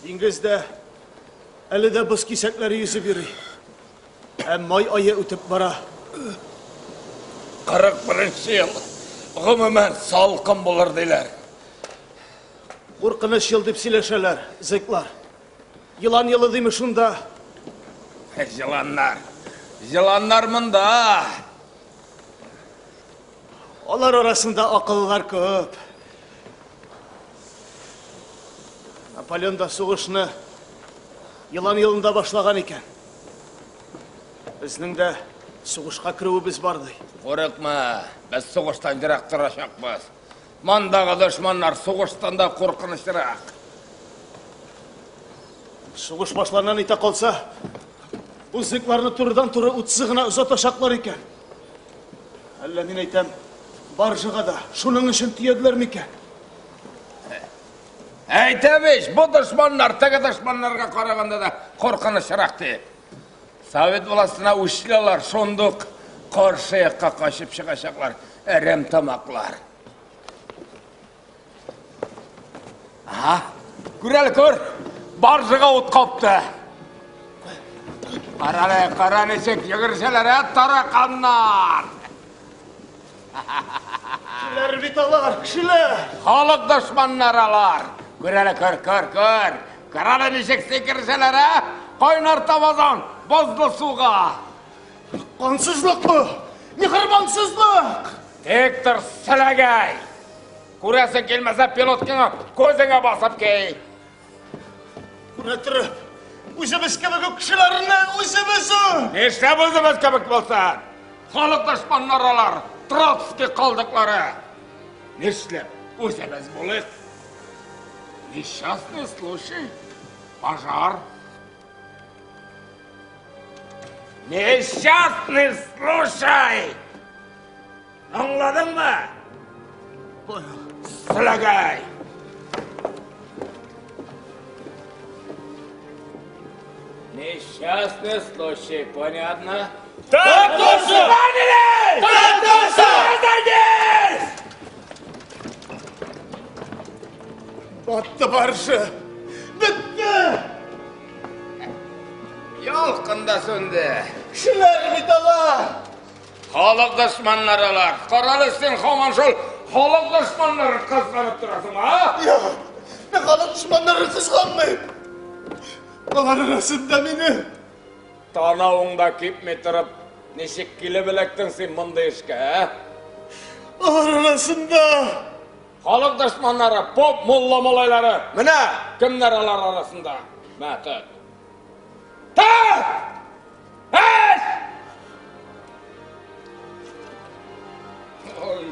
Диңгездә әле дә боз кисәкләре йөзеп йөри. Ә май ае үтеп бара. 41 ел гомумән салкын булыр диләр. Куркыныч ел дип сөйләшәләр зэклар. Елан елы диме шунда? Җыланнар. Җыланнар монда. Алар арасында акыллылар күп. Наполеон да сугышны елан елында башлаган икән. Безнең дә сугышка керүебез бар ди. Курыкма, без сугыштан ерак торачакбыз. Мондагы дошманнар сугыштан да куркынычрак. Сугыш башланнан итә калса, бу зыкларны турыдан-туры утсы гына озатачаклар икән. Әллә мин әйтәм, баржага да шуның өчен төяделәр микән? Әйтәм ич, бу дошманнар теге дошманнарга караганда да куркынычрак дип. Совет властена үчле алар, шундук каршы якка качып чыгачаклар, әрәм тамаклар. Ага, күр әле, күр, баржага ут капты. Кара әле, кара ничек йөгерешәләр, ә, тараканнар. Кешеләр бит алар, кешеләр. Халык дошманнары алар. Күр әле, күр, күр, күр. Кара әле ничек сикерешәләр, ә? Кайнар табадан бозлы суга. Кансызлык бу! Миһербансызлык! Тик тор, селәгәй! Күрәсең килмәсә, пилоткаңа күзеңә басып ки. Күрә торып, үзебез кебек үк кешеләрне үзебез үк! Нишләп үзебез кебек булсын? Халык дошманнары алар, Троцкий калдыклары. Нишләп үзебез булыйк? Несчастный случай, пожар. Несчастный случай! Аңладыңмы? Понял. Селәгәй! Несчастный случай, понятно? Так точно! Поняли! Так точно! Разойдись! Батты баржа! Бетте! Ялкын да сүнде. Кешеләр бит алар! Халык дошманнары алар. Карале, син һаман шул халык дошманнарын кызганып торасың, а? Юк, мин халык дошманнарын кызганмыйм. Алар арасында мине. Танавың да кипми торып, ничек килеп эләктең син мондый эшкә, ә? Алар арасында. Халык дошманнары, поп, мулла малайлары. Менә кемнәр алар арасында. Мә, тот. Тот! Эш! Ой.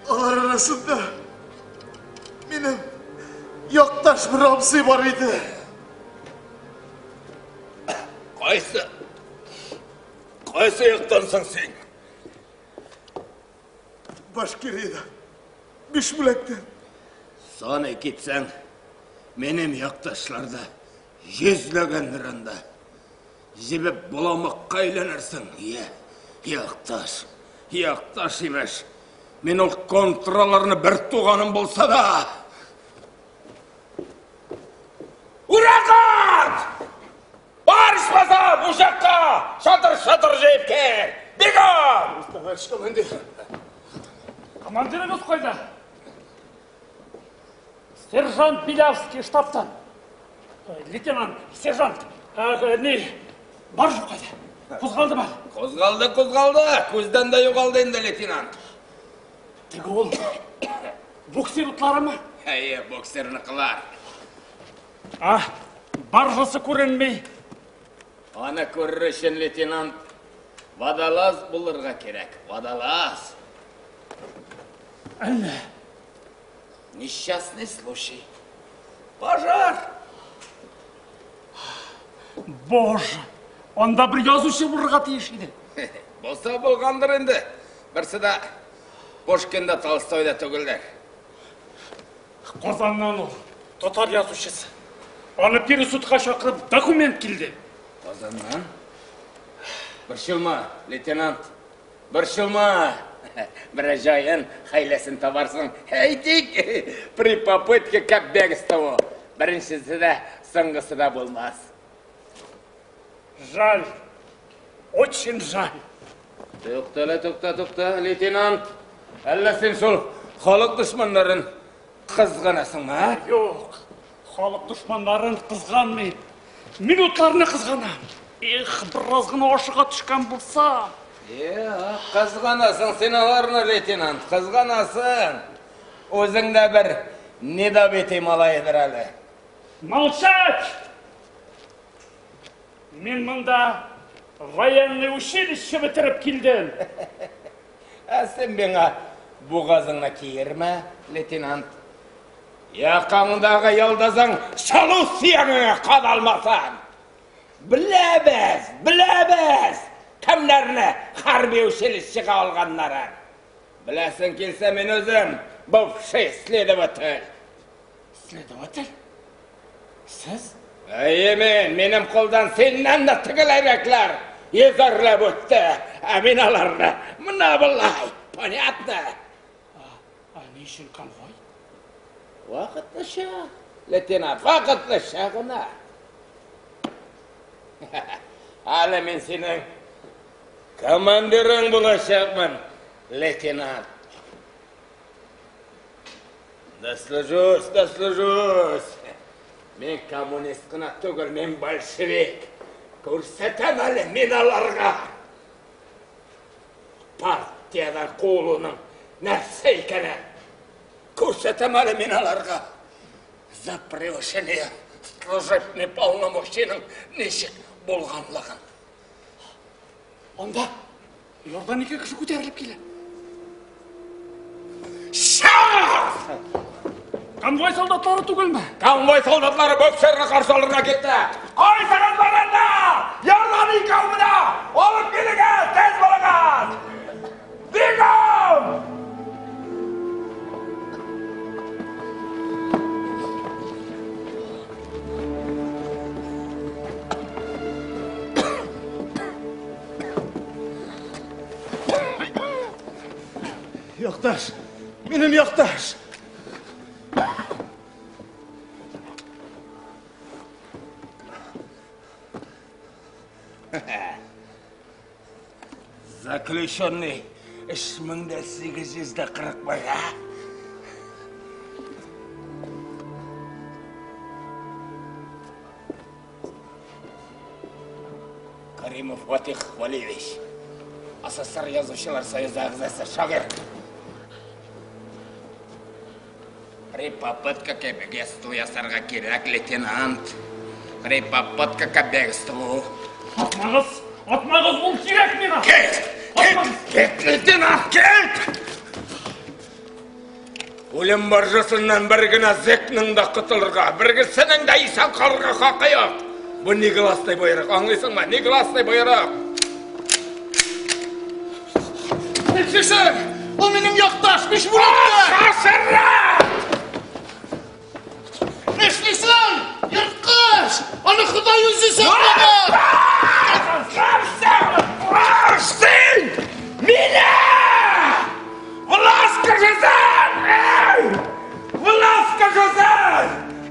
Алар арасында минем якташ бер абзый бар иде. Кайсы? Кайсы яктан соң син? Башкирияда. Бишбүләктән. Саный китсәң, минем якташлар да йөзләгәндер анда. Җебеп боламыкка әйләнерсең. Йә, якташ, якташ имеш. Мин ул контраларны бер туганым булса да. Уракат! Бар ичмасам, учакка! Шатыр-шатыр җыеп кер! Бегом! Товарищ командир. Командирыгыз кайда? Сержант Белявский штабтан. Лейтенант, сержант, не, баржа кайда? Кузгалдымы? Кузгалды, кузгалды. Күздән дә югалды инде лейтенант. Теге ул буксир утларымы? Әйе, боксерныкылар. А, баржасы күренми. Аны күрер өчен, лейтенант, водолаз булырга кирәк. Водолаз. Әллә? Несчастный случай. Пожар. Боже, анда бер язучы булырга тиеш иде. Булса булгандыр инде. Берсе дә Пушкин да, Толстой да түгелдер. Казаннан ул, татар язучысы. Аны пересудка чакырып документ килде. Казаннан? Борчылма, лейтенант. Борчылма. Берәр җаен, хәйләсен табарсың. Әйтик, при попытке к бегству. Беренчесе дә, соңгысы да булмас. Жаль. Очень жаль. Тукта әле, тукта, тукта, лейтенант. Әллә син шул халык дошманнарын кызганасыңмы, а? Юк, халык дошманнарын кызганмыйм. Минутларны кызганам. Эх, бераз гына ашыга төшкән булса. Юк, кызганасың син аларны, лейтенант, кызганасың. Үзең дә бер недобитый малайдыр әле. Молчать! Мин монда военный училище бетереп килдем. Ә син миңа бугазыңны киермә, лейтенант. Якаңдагы йолдызың чалу сөягеңә кадалмасын. Беләбез, беләбез, кемнәрне хәрби училищега алганнарын. Беләсең килсә, мин үзем бывший следователь. Следователь? Сез? Әйе, мин, минем кулдан синнән дә тегеләйрәкләр йөзәрләп үтте. Ә мин аларны менә болай, понятно? Ә ни өчен конвой? Вакытлыча, лейтенант, вакытлыча гына. Әле мин синең командирың булачакмын, лейтенант. Дослужусь, дослужусь. Мин коммунист кына түгел, мин большевик. Күрсәтәм әле мин аларга. Партиядән куылуның нәрсә икәнен. Күрсәтәм әле мин аларга. За превышение служебный полномочийның ничек булганлыгын. Анда ярдан ике кеше күтәрелеп килә. Сейчас! Конвой солдатлары түгелме? Конвой солдатлары боксерны каршы алырга китте. Кайсыгыз барында? Ярдан икәү менә! Алып килегез, тиз булыгыз! Бегом! Якташ! Минем якташ! Заключенный 3841, а? Каримов Фатих Валиевич, СССР Язучылар Союзы әгъзасы, шагыйрь. При попытке к бегству ясарга кирәк, лейтенант. При попытке к бегству. Атмагыз! Атмагыз, ул кирәк миңа! Кит! Кит! Кит, лейтенант, кит! Үлем баржасыннан бер генә зекның да котылырга, бер генәсенең дә исән калырга хакы юк. Бу негласный боерык, аңлыйсыңмы? Негласный боерык. Нишлисең? Ул минем якташ, Бишбүләктә! Шашырак! Нишлисең? Ерткыч! Аны Ходай үзе саклаган! Син! Мине! Власть кешесен! Эй! Власть кешесен!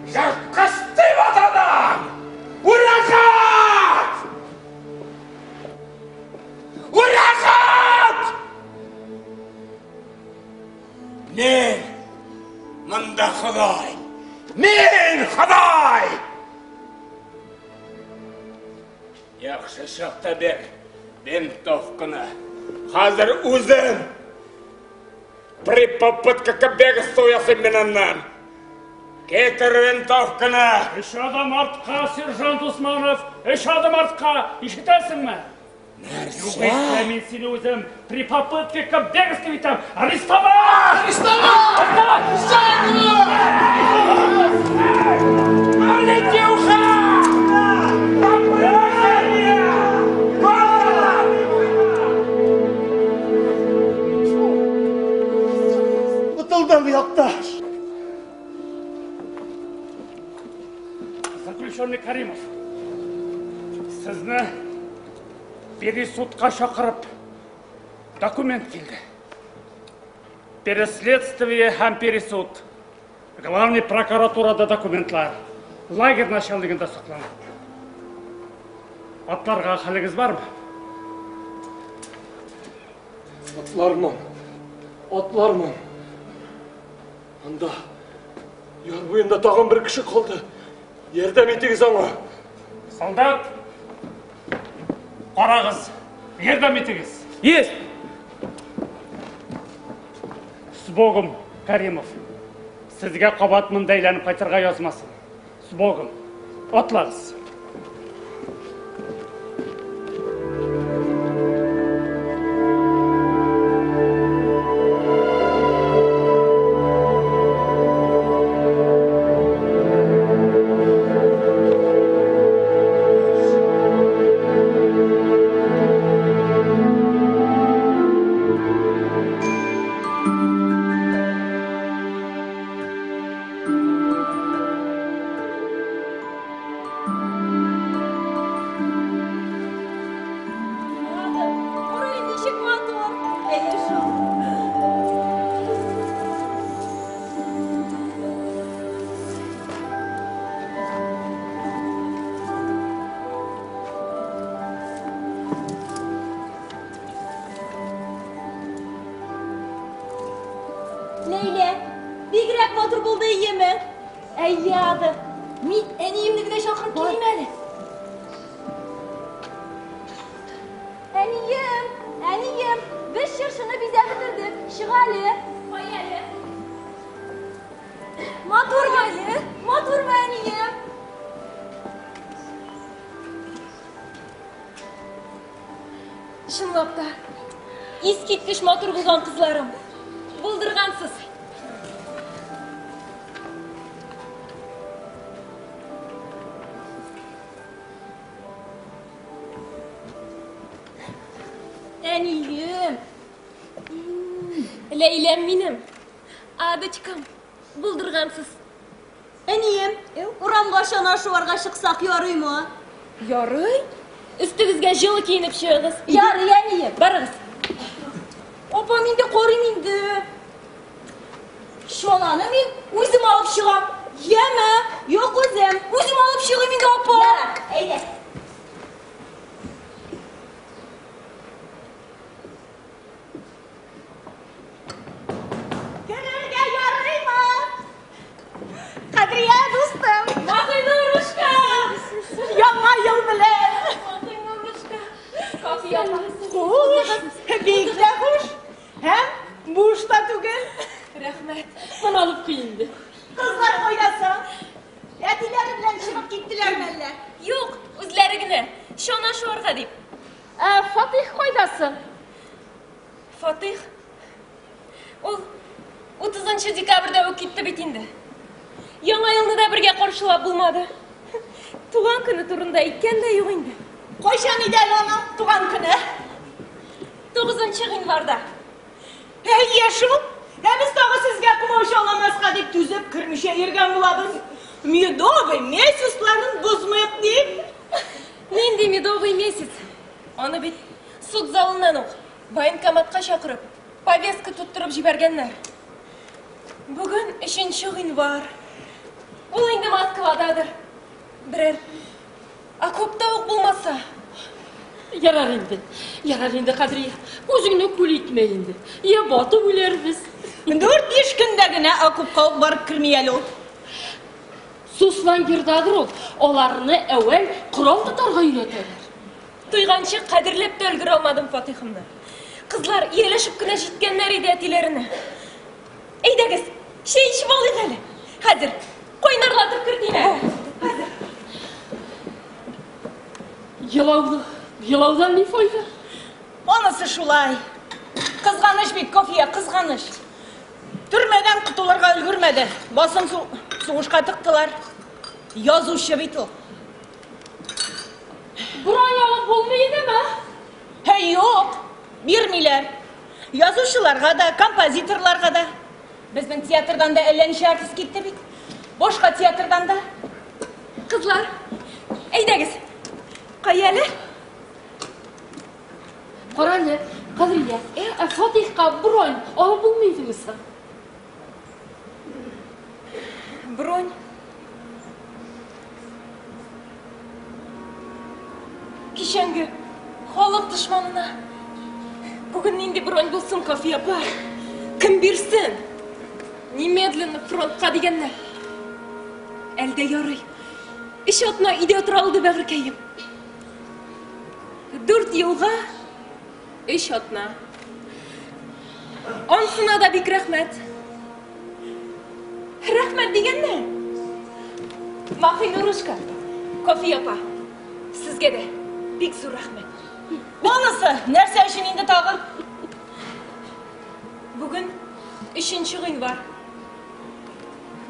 Ерткыч дип атадың! Үрәхәт! Үрәхәт! Мин монда Ходай! Мин Ходай! Яхшы чакта бир винтовканы. Хәзер үзем при попытке к бегству ясыйм мин аннан. Китер винтовканы! Өч адым артка, сержант Усманов! Өч адым артка! Ишетәсеңме? Югыйсә мин сине үзем при попытке к бегству итәм. Арестовать! Арестовать! Летюха! Котылдым, якташ! Заключенный Каримов, сезне Пересудка чакырып документ килде. Переследствие һәм пересуд. Главный прокуратурада документлар. Лагерь начальнигында саклана. Атларга хәлегез бармы? Атлармын. Атлармын. Анда яр буенда тагын бер кеше калды. Ярдәм итегез аңа. Солдат! Карагыз, ярдәм итегез. Есть! С Богом, Каримов. Сезгә кабат монда әйләнеп кайтырга язмасын. С Богом. Атлагыз. Кара, ничек матур. Әйе шул. Ләйлә, бигрәк матур булды иеме? Әйе, Ада. Мин әниемне генә чакырып килим әле. Әнием, әнием, без чыршыны бизәп бетердек. Чык әле. Кай әле. Матурмы әле? Матурмы, әнием? Чынлап та, искиткеч матур булган, кызларым. Булдыргансыз. Әнием. Ләйләм минем. Адочкам, булдыргансыз. Әнием, урамга чана шуарга чыксак ярыймы? Ярый. Өстегезгә җылы киенеп чыгыгыз. Ярый, әнием. Барыгыз. Апа, мин дә карыйм инде. Чананы мин үзем алып чыгам. Яме? Юк, үзем. Үзем алып чыгыйм инде, апа. Ярар, әйдә. Керергә ярыймы? Кадрия дустым. Махайнурушка! Яңа ел белән. Махайнурушка. Кафия. Хуш, бик тә хуш. Һәм буш та түгел. Рәхмәт. Моны алып куй инде. Кызлар кайда соң? Әтиләре белән чыгып киттеләрме әллә? Юк, үзләре генә. Чана шуарга дип. Ә Фатих кайда соң? Фатих? Ул 30 декабрьдә үк китте бит инде. Яңа елны да бергә каршылап булмады. Туган көне турында әйткән дә юк инде. Кайчан иде әле аның туган көне? 9 гыйнварда. Әйе шул. Ә без тагы сезгә комачауламаска дип түзеп кермичә йөргән булабыз. Медовый месяцларын бозмыйк дип. Нинди медовый месяц? Аны бит суд залыннан ук военкоматка чакырып, повестка тоттырып җибәргәннәр. Бүген 3 гыйнвар. Ул инде Москвададыр. Берәр окопта ук булмаса. Ярар инде, ярар инде, Кадрия. Үзеңне күл итмә инде. Я батып үләрбез. 4-5 көндә генә окопка ук барып керми әле ул. Суслонгердадыр ул. Аларны әүвәл корал тотарга өйрәтәләр. Туйганчы кадерләп тә өлгерә алмадым Фатихымны. Кызлар ияләшеп кенә җиткәннәр иде әтиләренә. Әйдәгез, чәй эчеп алыйк әле. Хәзер кайнарлатып кертим әле. Хәзер. Елауны, елаудан ни файда? Анысы шулай. Кызганыч бит, Кофия, кызганыч. Төрмәдән котылырга өлгермәде. Басын сугышка тыктылар. Язучы бит ул. Бронь алып булмый идеме? Һәй, юк, бирмиләр. Язучыларга да, композиторларга да. Безнең театрдан да әллә ничә артист китте бит. Башка театрдан да. Кызлар, әйдәгез. Кая әле? Кара әле, Кадрия, ә Фатихка бронь алып булмый идеме соң? Бронь? Кичәнге халык дошманына бүген нинди бронь булсын, Кафия апа? Кем бирсен? Немедленно фронтка дигәннәр. Әлдә ярый. Өч атна өйдә утыра алды бәгырькәем. 4 елга 3 атна. Ансына да бик рәхмәт. Рәхмәт дигәннән. Махинурушка, Кафия апа, сезгә дә бик зур рәхмәт. Монысы нәрсә өчен инде тагын? Бүген 3 гыйнвар.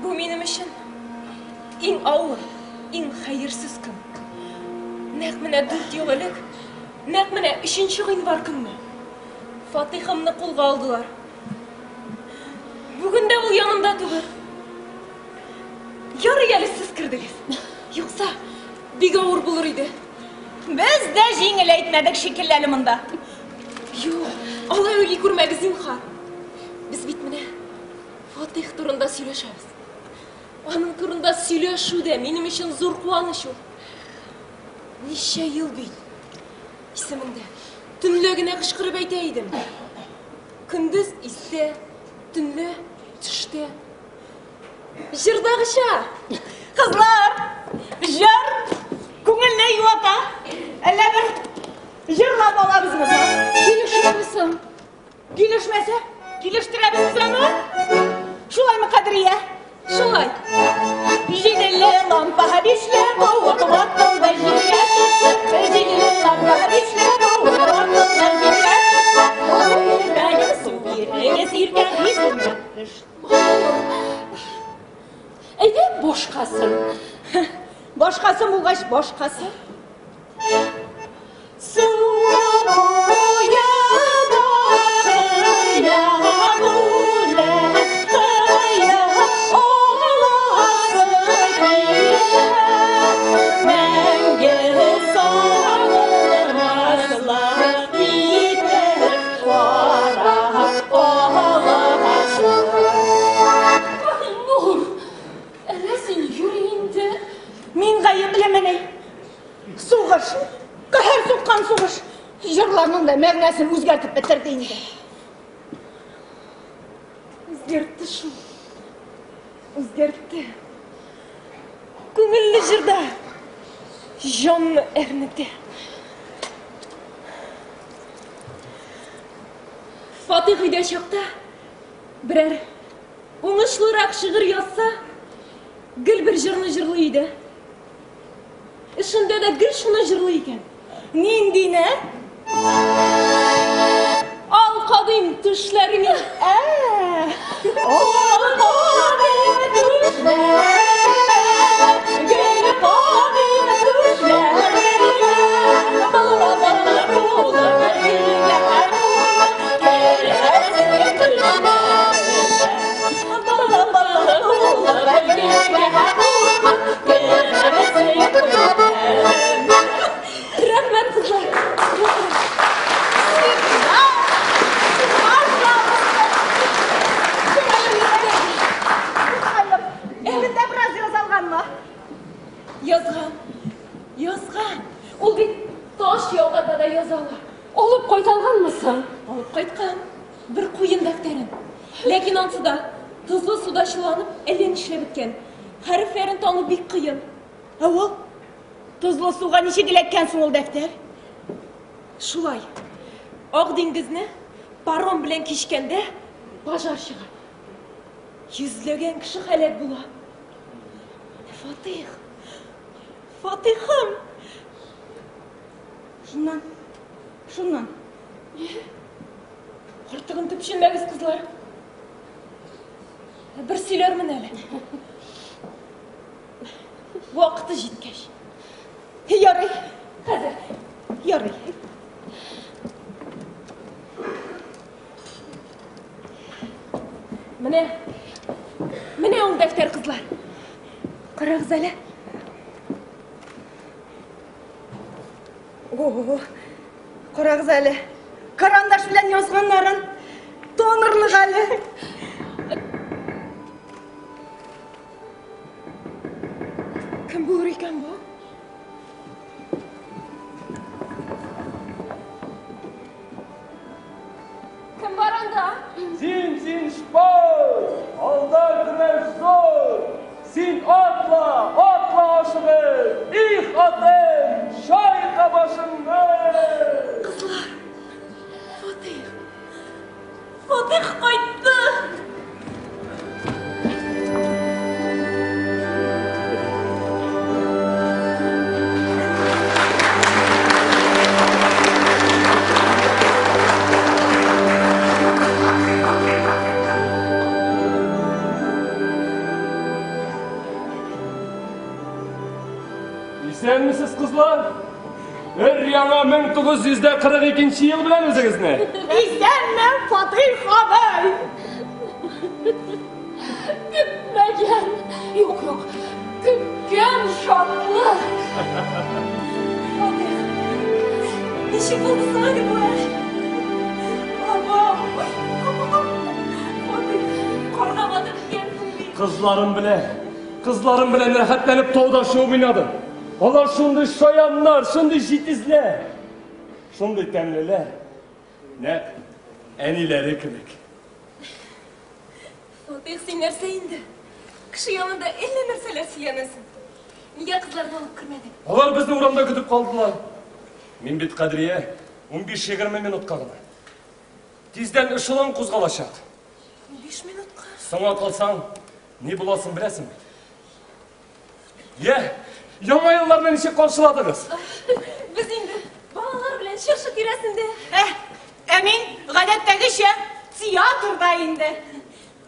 Бу минем өчен иң авыр, иң хәерсез көн. Нәкъ менә 4 ел элек, нәкъ менә 3 гыйнвар көнне Фатихымны кулга алдылар. Бүген дә ул янымда түгел. Ярый әле сез кердегез. Юкса, бик авыр булыр иде. Без дә җиңел әйтмәдек шикелле әле монда. Юк, алай уйлый күрмәгез, зинһар. Без бит менә Фатих турында сөйләшәбез. Аның турында сөйләшү дә минем өчен зур куаныч ул. Ничә ел бит исемеңдә. Төнлә генә кычкырып әйтә идем. Көндез истә, төнлә төштә. Җырдагыча. Кызлар, җыр күңелне юата. Әллә бер җырлап алабызмы соң? Килешәме соң? Килешмәсә, килештерәбез без аны. Шулаймы, Кадрия? Шулай. Җиделе лампа бишле куык ватылды җиргә төште. Җиделе лампа бишле куык ватылды җиргә төште. Ул су бирегез иркә исемә төште. Әйдә башкасын. Башкасын булгач, башкасын. Су буенда кыя үлә, кыя оласы килә. Мәңге сагынмаслык итеп кара аласы. Нур, әллә син йөри инде? Мин гаеплемени? Сугыш, каһәр суккан сугыш, җырларның да мәгънәсен үзгәртеп бетерде инде. Үзгәртте шул. Үзгәртте. Күңелле җырда җанны әрнетә. Фатих өйдә чакта берәр уңышлырак шигырь язса, гел бер җырны җырлый иде. Эшендә дә гел шуны җырлый икән. Ниндине? Ал кадыйм төшләреңә. Ал кадыйм төшләреңә, гел кадыйм төшләреңә. Бала-бала булып гөлгә керәсең төшләреңә. Бала-бала булып гөлгә керәсең төшләреңә. Рәхмәт, кызлар. Әле дә бераз язалганмы? Язган. Язган. Ул бит таш яуганда да яза ала. Алып кайталганмы соң? Алып кайткан. Бер куен дәфтәрен. Ләкин ансы да тозлы суда чыланып, әллә нишләп беткән. Хәрефләрен тану бик кыен. Ә ул тозлы суга ничек эләккән соң ул дәфтәр? Шулай. Ак диңгезне паром белән кичкәндә пожар чыга. Йөзләгән кеше һәлак була. Фатих. Фатихым. Шуннан, шуннан. Артыгын төпченмәгез, кызлар. Бер сөйләрмен әле. Вакыты җиткәч. Ярый, Хәзер. ярый. Менә, менә ул дәфтәр, кызлар. Карагыз әле. О, карагыз әле. Карандаш белән язганнарын танырлык әле. Кем булыр икән бу? Кем бар анда? Син, син шпор! Алда көрәш зур! Син атла, атла ашыгып! Их, атым, чайка башыңны! Кызлар, Фатих, Фатих кайтты! Исәнмесез, кызлар! Өр-яңа 1942 ел белән үзегезне! Исәнме, Фатих абый! Көтмәгән, юк, юк, көткән шатлык! Фатих, ничек булды соң әле бу эш? Бабам, Фатих, карга батып киткәнсең бит. Кызларым белән, кызларым белән рәхәтләнеп тауда шуып уйнадым. Алар шундый шаяннар, шундый җитезләр, шундый тәмлеләр. Нәкъ әниләре кебек. Фатих, син нәрсә инде? Кеше янында әллә нәрсәләр сөйләнәсең. Нигә кызларны алып кермәдең? Алар безне урамда көтеп калдылар. Мин бит Кадрия 15-20 минутка гына. Тиздән эшелон кузгалачак. 15 минутка? Соңга калсаң, ни буласын беләсең бит. Йә, яңа елларны ничек каршыладыгыз? Без инде балалар белән чыршы тирәсендә. Ә мин гадәттәгечә театрда инде.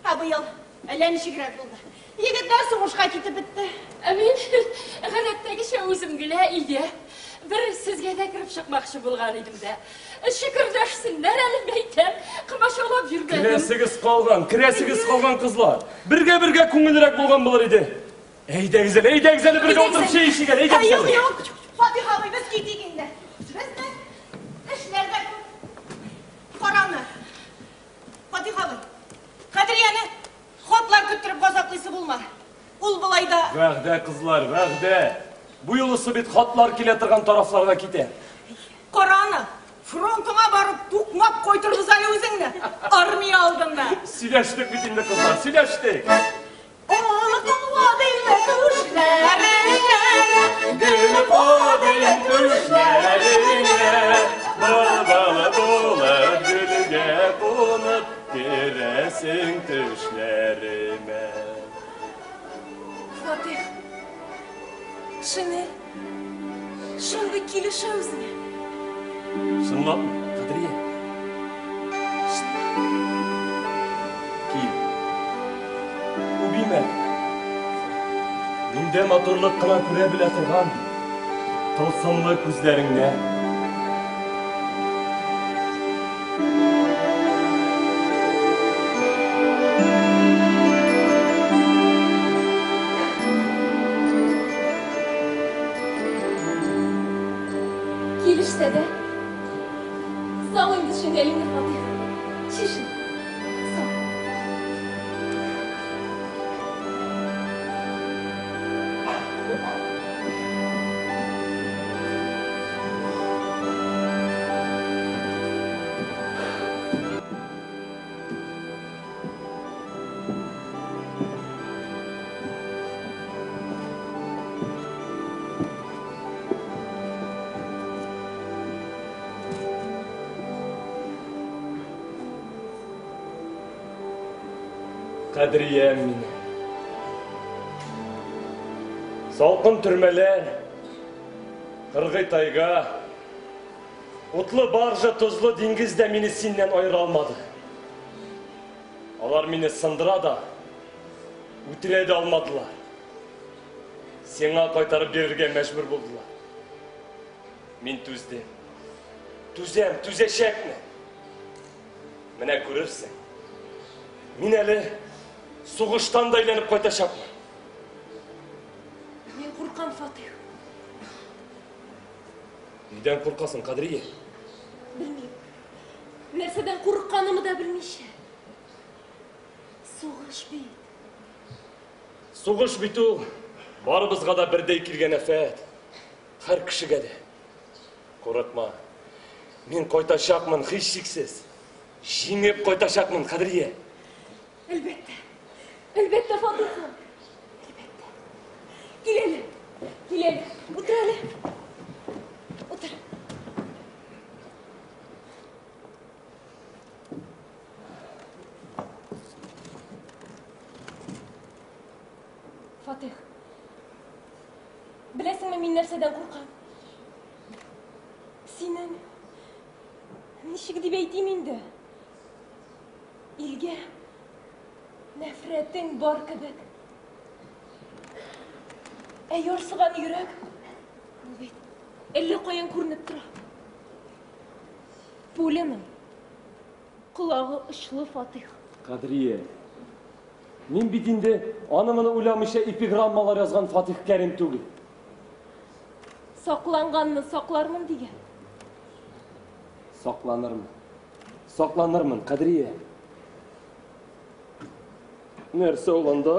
Ә быел әллә ничегрәк булды. Егетләр сугышка китеп бетте. Ә мин гадәттәгечә үзем генә өйдә. Бер сезгә дә кереп чыкмакчы булган идем дә. Шөкерләшсеннәр әле, мәйтәм, комачаулап йөрмәдем. Керәсегез калган, керәсегез калган кызлар. Бергә-бергә күңеллерәк булган булыр иде. Әйдәгез әле, әйдәгез әле бергә утырып чәй эчик әле, әйдәгез Юк, әле. юк, Фатих абый, без китик инде. Безнең эшләр дә күп. Караны. Фатих абый, Кадрияне хатлар көттереп газаплыйсы булма. Ул болай да... Вәгъдә, кызлар, вәгъдә. Бу юлысы бит хатлар килә торган тарафларга китә. Караны, фронтыңа барып тукмап кайтырбыз әле үзеңне. Армия алдында. Сөйләштек бит инде, кызлар, сөйләштек. Гөлеп адыйм түшләреңә, Былбыл булып гөлгә кунып, керәсең төшләремә. Фатих, шинель шундый килешә үзеңә. Чынлапмы, Кадрия? Кил. Үбим әле. Миндә матурлык кына күрә белә торган тылсымлы күзләреңнән. Килешсә дә, сал инде шинелеңне, Фатих. Чишен. Сал. Кадриям минем. Салкын төрмәләр, кыргый тайга, утлы баржа, тозлы диңгез дә мине синнән аера алмады. Алар мине сындыра да, үтерә дә алмадылар. Сиңа кайтарып бирергә мәҗбүр булдылар. Мин түздем. Түзәм, түзәчәкмен. Менә күрерсең. Мин әле сугыштан да әйләнеп кайтачакмын. Мин куркам, Фатих. Нидән куркасың, Кадрия? Белмим. Нәрсәдән курыкканымны да белмичә. Сугыш бит. Сугыш бит ул барыбызга да бердәй килгән афәт. Һәр кешегә дә. Курыкма. Мин кайтачакмын, һичшиксез. Җиңеп кайтачакмын, Кадрия. Әлбәттә. Әлбәттә, Фатыйхым. Әлбәттә. Кил әле. Кил әле. Утыр әле. Утыр. Фатих. Беләсеңме, мин нәрсәдән куркам? Синең ничек дип әйтим инде? Илгә нәфрәтең бар кебек. Ә ярсыган йөрәк, ул бит әллә каян күренеп тора. Пуляның колагы очлы, Фатих. Кадрия, мин бит инде аны-моны уйламыйча эпиграммалар язган Фатих Кәрим түгел. Сакланганны саклармын дигән. Сакланырмын. Сакланырмын, Кадрия. Нәрсә ул анда?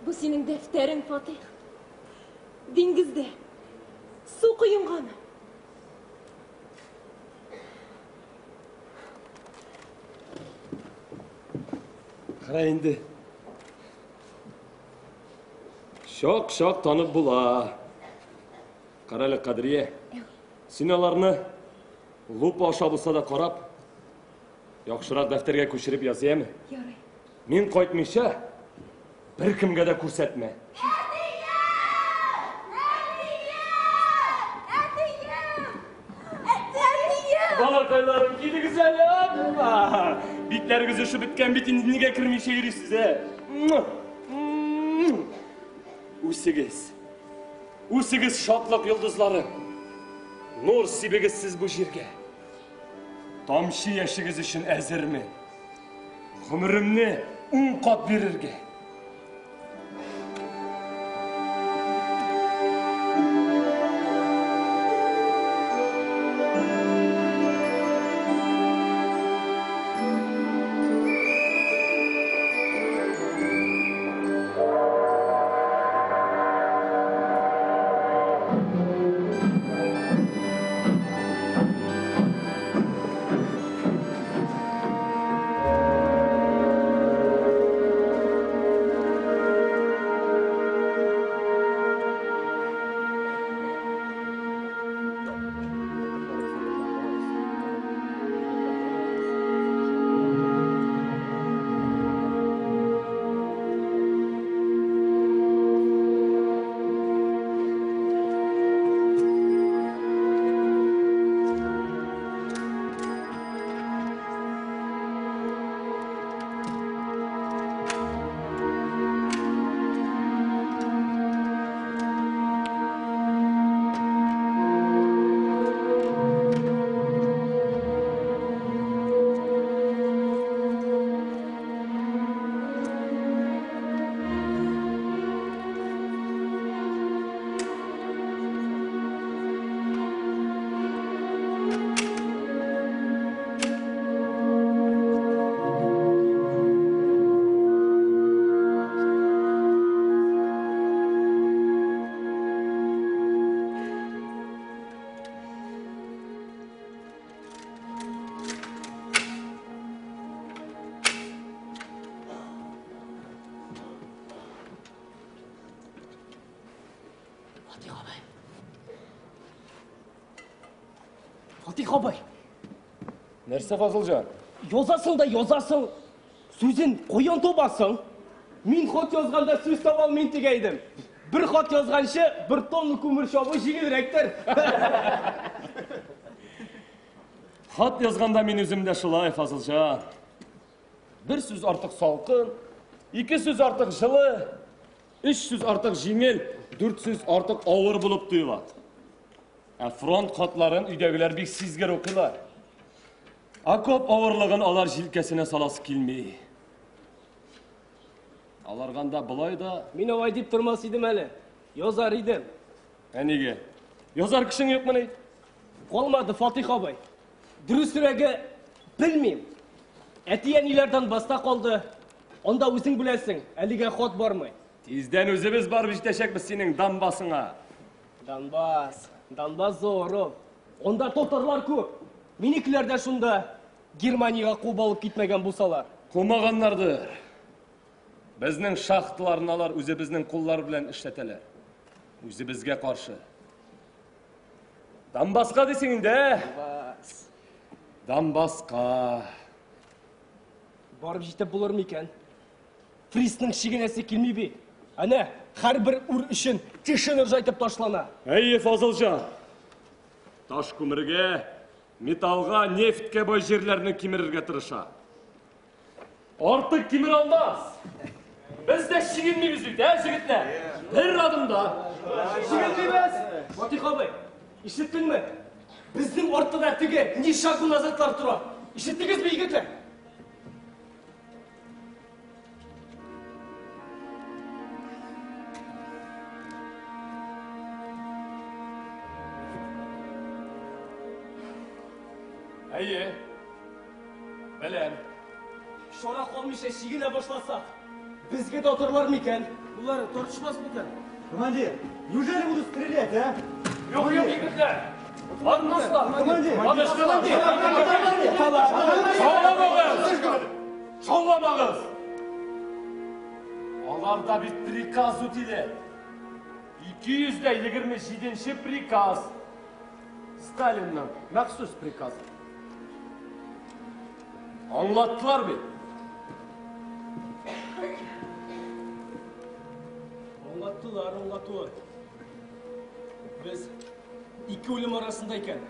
Бу синең дәфтәрең, Фатих. Диңгездә су коенганы. Кара инде. Чак-чак танып була. Кара әле, Кадрия. Син аларны лупа аша булса да карап, яхшырак дәфтәргә күчереп яз, яме? Ярый. Мин кайтмыйча, беркемгә дә күрсәтмә. Балакайларым, килегез әле. Апа! Битләрегез өшеп беткән бит инде, нигә кермичә йөрисез, ә? Үсегез. Үсегез, шатлык йолдызлары. Нур сибегез сез бу җиргә. Тамчы яшегез өчен әзермен. Гомеремне ун кат бирергә. Фатих абый. Фатих абый. Нәрсә, Фазылҗан? Язасың да язасың. Сүзен каян табасың? Мин хат язганда сүз таба алмыйм дигәйдем. Бер хат язганчы, бер тонна күмер чабу җиңелрәктер. Хат язганда мин үзем дә шулай, Фазылҗан. Бер сүз артык салкын, ике сүз артык җылы, өч сүз артык җиңел, дүрт сүз артык авыр булып тоела. Ә фронт хатларын өйдәгеләр бик сизгер укыйлар. Окоп авырлыгын алар җилкәсенә саласы килми. Аларга анда болай да... Мин алай дип тормас идем әле. Язар идем. Ә нигә? Язар кешең юкмыни? Калмады, Фатих абый. Дөресрәге, белмим. Әти-әниләр Донбасста калды. Анда үзең беләсең, әлегә хат бармый. Тиздән үзебез барып җитәчәкбез синең Донбассыңа. Донбасс, Донбасс зур ул. Анда татарлар күп. Минекеләр дә шунда Германиягә куып алып китмәгән булсалар. Кумаганнардыр. Безнең шахталарны алар үзебезнең куллар белән эшләтәләр. Үзебезгә каршы. Донбасска дисең инде, ә? Донбасс. Донбасска. Барып җитеп булыр микән? Фрисның чигенәсе килми бит. Әнә, һәрбер үр өчен тешен ыржайтып ташлана. Әйе, Фазылҗан. Таш күмергә, металлга, нефтькә бай җирләрне кимерергә тырыша. Артык кимер алмас. Без дә чигенмибез бит, ә, җегетләр? Бер адымда. Чигенмибез! Фатих абый, ишеттеңме? Безнең артта да теге ни шагу назатлар тора. Ишеттегезме, егетләр? Әйе. Беләм. Чара калмыйча чигенә башласак, безгә дә атарлар микән? Болар тартышмас микән? Командир, неужели будут стрелять, а? Юк, юк, егетләр. Атмаслар. Командир! Шауламагыз! Шауламагыз! Аларда бит приказ үтиле. 227 приказ. Сталинның махсус приказы. Аңлаттылар бит. Аңлаттылар, аңлатуы. Без ике үлем арасында икән.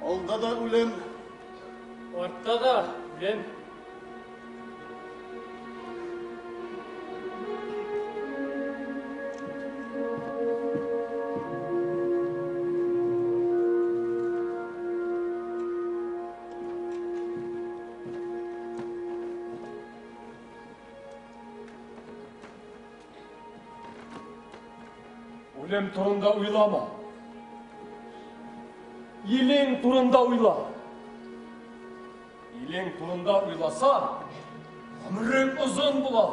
Алда да үлем, Артта да үлем. Үлем турында уйлама. Илең турында уйла. Илең турында уйласа, гомерең озын була.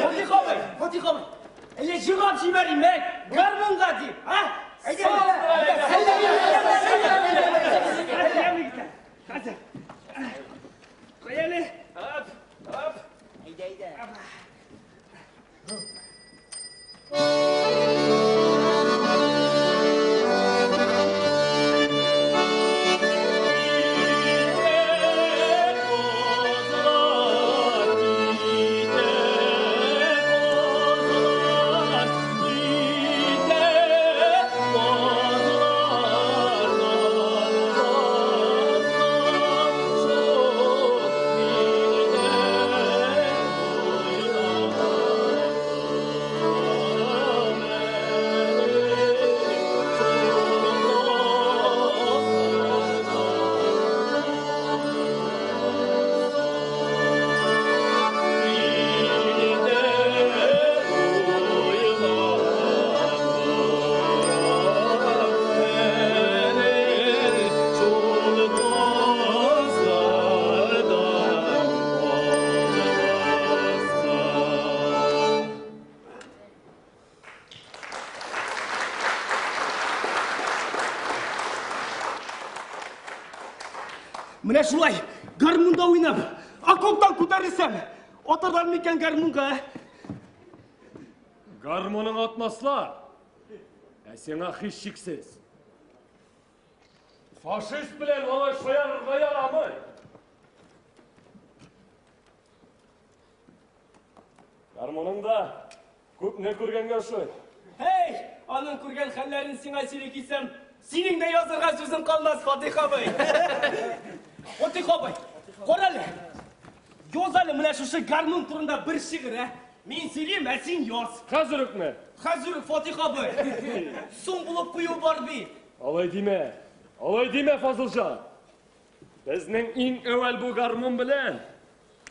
Фатих абый, Фатих абый, әллә җырлап җибәрим, ә? Гармунга дип, а? Әйдә, әйдә, әйдә, Хәзер. Куй әле. Ап, ап. Әйдә, әйдә. Менә шулай гармунда уйнап, окоптан күтәрелсәм, атарлар микән гармунга? ә? Гармуның атмаслар. Ә сиңа һичшиксез. Фашист белән алай шаярырга ярамый. Гармуның да күпне күргәнгә ошый. Һей, аның күргән хәлләрен сиңа сөйли китсәм, синең дә язырга сүзең калмас, Фатих абый. Фатих абый, кара әле. Яз әле менә шушы гармун турында бер шигырь, ә? Мин сөйлим, ә син яз. Хәзер үкме? Хәзер үк, Фатих абый. Соң булып кую бар бит. Алай димә. Алай димә, Фазылҗан. Безнең иң әүвәл бу гармун белән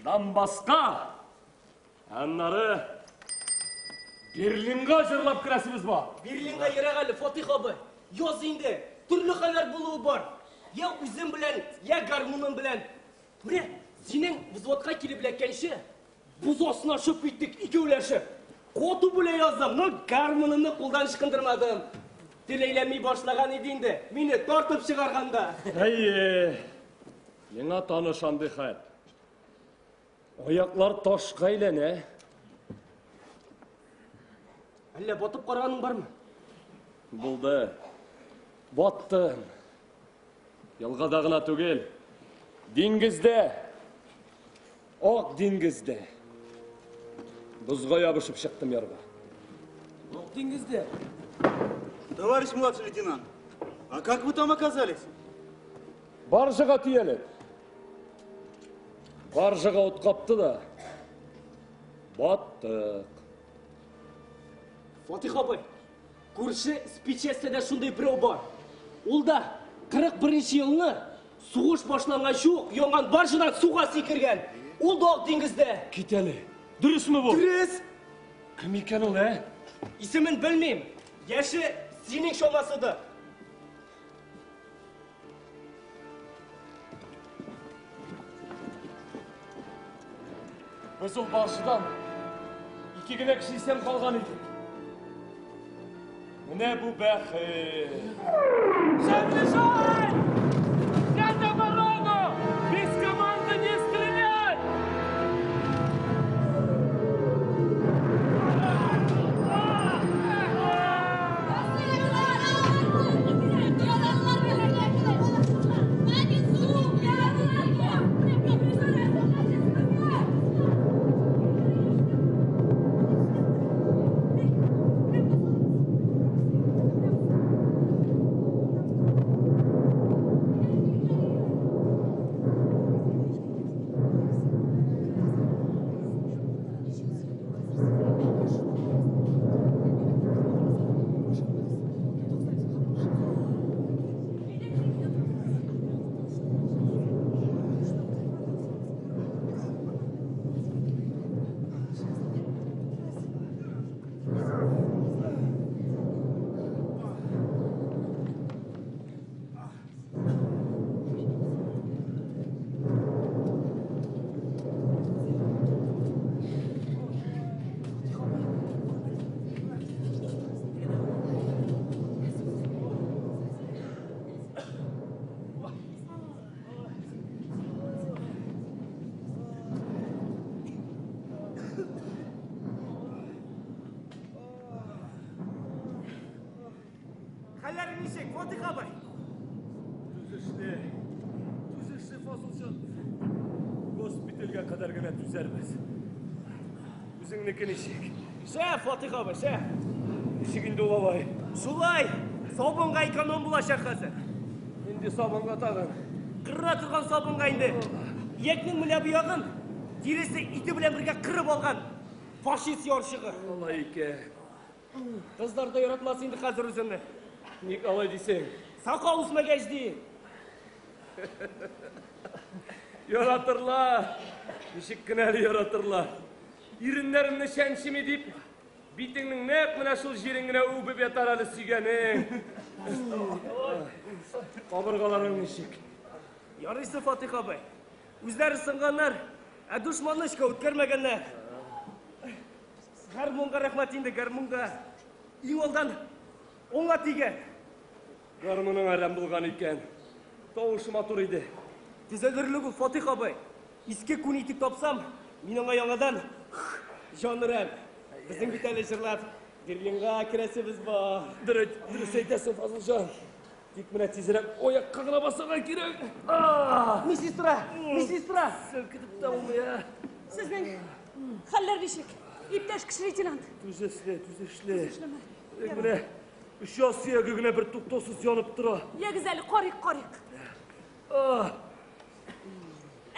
Донбасска, аннары Берлинга җырлап керәсебез бар. Берлинга ерак әле, Фатих абый. Яз инде. Төрле хәлләр булуы бар. Я үзем белән, я гармуным белән. Менә синең взводка килеп эләккәнче, боз астына шып киттек икәүләшеп. Коту бүлә яздым, но гармунымны кулдан ычкындырмадым. Тел әйләнми башлаган иде инде, мине тартып чыгарганда. Әйе, миңа таныш андый хәл. Аяклар ташка әйләнә. Әллә батып караганың бармы? Булды. Баттым. Елгада гына түгел, диңгездә. Ак диңгездә. Бозга ябышып чыктым ярга. Ак диңгездә. Товарищ младший лейтенант, а как вы там оказались? Баржага төялеп. Баржага ут капты да. Баттык. Фатих абый, күрше спичәстәдә шундый берәү бар. Ул да 41 елны сугыш башланганчы ук янган баржадан суга сикергән. Ул да ак диңгездә. Кит әле. Дөресме бу? Дөрес. Кем икән ул, ә? Исемен белмим. Яше синең чамасыдыр. Без ул баржадан ике генә кеше исән калган идек. Менә бу бәхет. Лежать! Взять оборону! Без команды не стрелять! Хәлләре ничек, Фатих абый? Түзешле. Түзешле, Фазылҗан. Госпитальгә кадәр генә түзәрбез. Үзеңнеке ничек? Шәп, Фатих абый, шәп. Ничек инде ул алай? Шулай, сабынга эконом булачак хәзер. Нинди сабынга тагын? Кыра торган сабынга инде. Иякнең менә бу ягын тиресе ите белән бергә кырып алган фашист ярчыгы. Алай икән. Кызлар да яратмас инде хәзер үземне. Ник алай дисең? Сакал үсмәгәч ди. Яратырлар. Ничек кенә әле яратырлар. Иреннәремне чәнчеми дип, битеңнең нәкъ менә шул җирен генә үбеп ятар әле сөйгәнең. Кабыргаларың ничек? Ярыйсы, Фатих абый. Үзләре сынганнар, ә дошманны эшкә үткәрмәгәннәр. Гармунга рәхмәт инде, гармунга. Иң алдан оңа тигән. Гармуның әрәм булган икән. Тавышы матур иде. Төзәлерлек ул, Фатих абый. Иске күн итек тапсам, мин аңа яңадан җан өрәм. Безнең бит әле җырлап Берлинга керәсебез бар. Дөрес, дөрес әйтәсең, Фазылҗан. Тик менә тизрәк аякка гына басарга кирәк. Медсестра, медсестра. Селкетеп тә булмый, ә. Сезнең хәлләр ничек? Иптәш кече лейтенант. Түзешле, түзешле. Түзешлеме? Тик менә оча сөяге генә бер туктаусыз янып тора. Ягез әле, карыйк, карыйк.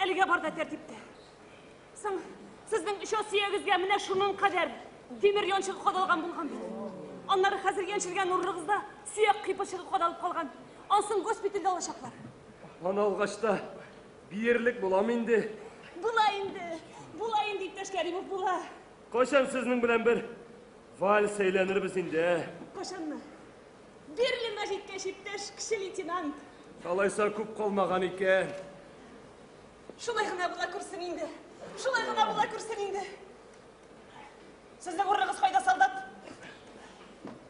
Әлегә бар да тәртиптә. Соң, сезнең оча сөягегезгә менә шуның кадәр тимер янчыгы кадалган булган бит. Аннары хәзер янчелгән урыныгызда сөяк кыйпылчыгы кадалып калган. Ансын госпитальдә алачаклар. Аны алгач та биерлек булам инде. Була инде. Була инде, иптәш Кәримов, була. Кайчан сезнең белән бер Вальс әйләнербез инде, ә? Кашанмы? Берлинга җиткәч, иптәш кече лейтенант. Алайса күп калмаган икән. Шулай гына була күрсен инде. Шулай гына була күрсен инде. Сезнең урыныгыз кайда, солдат?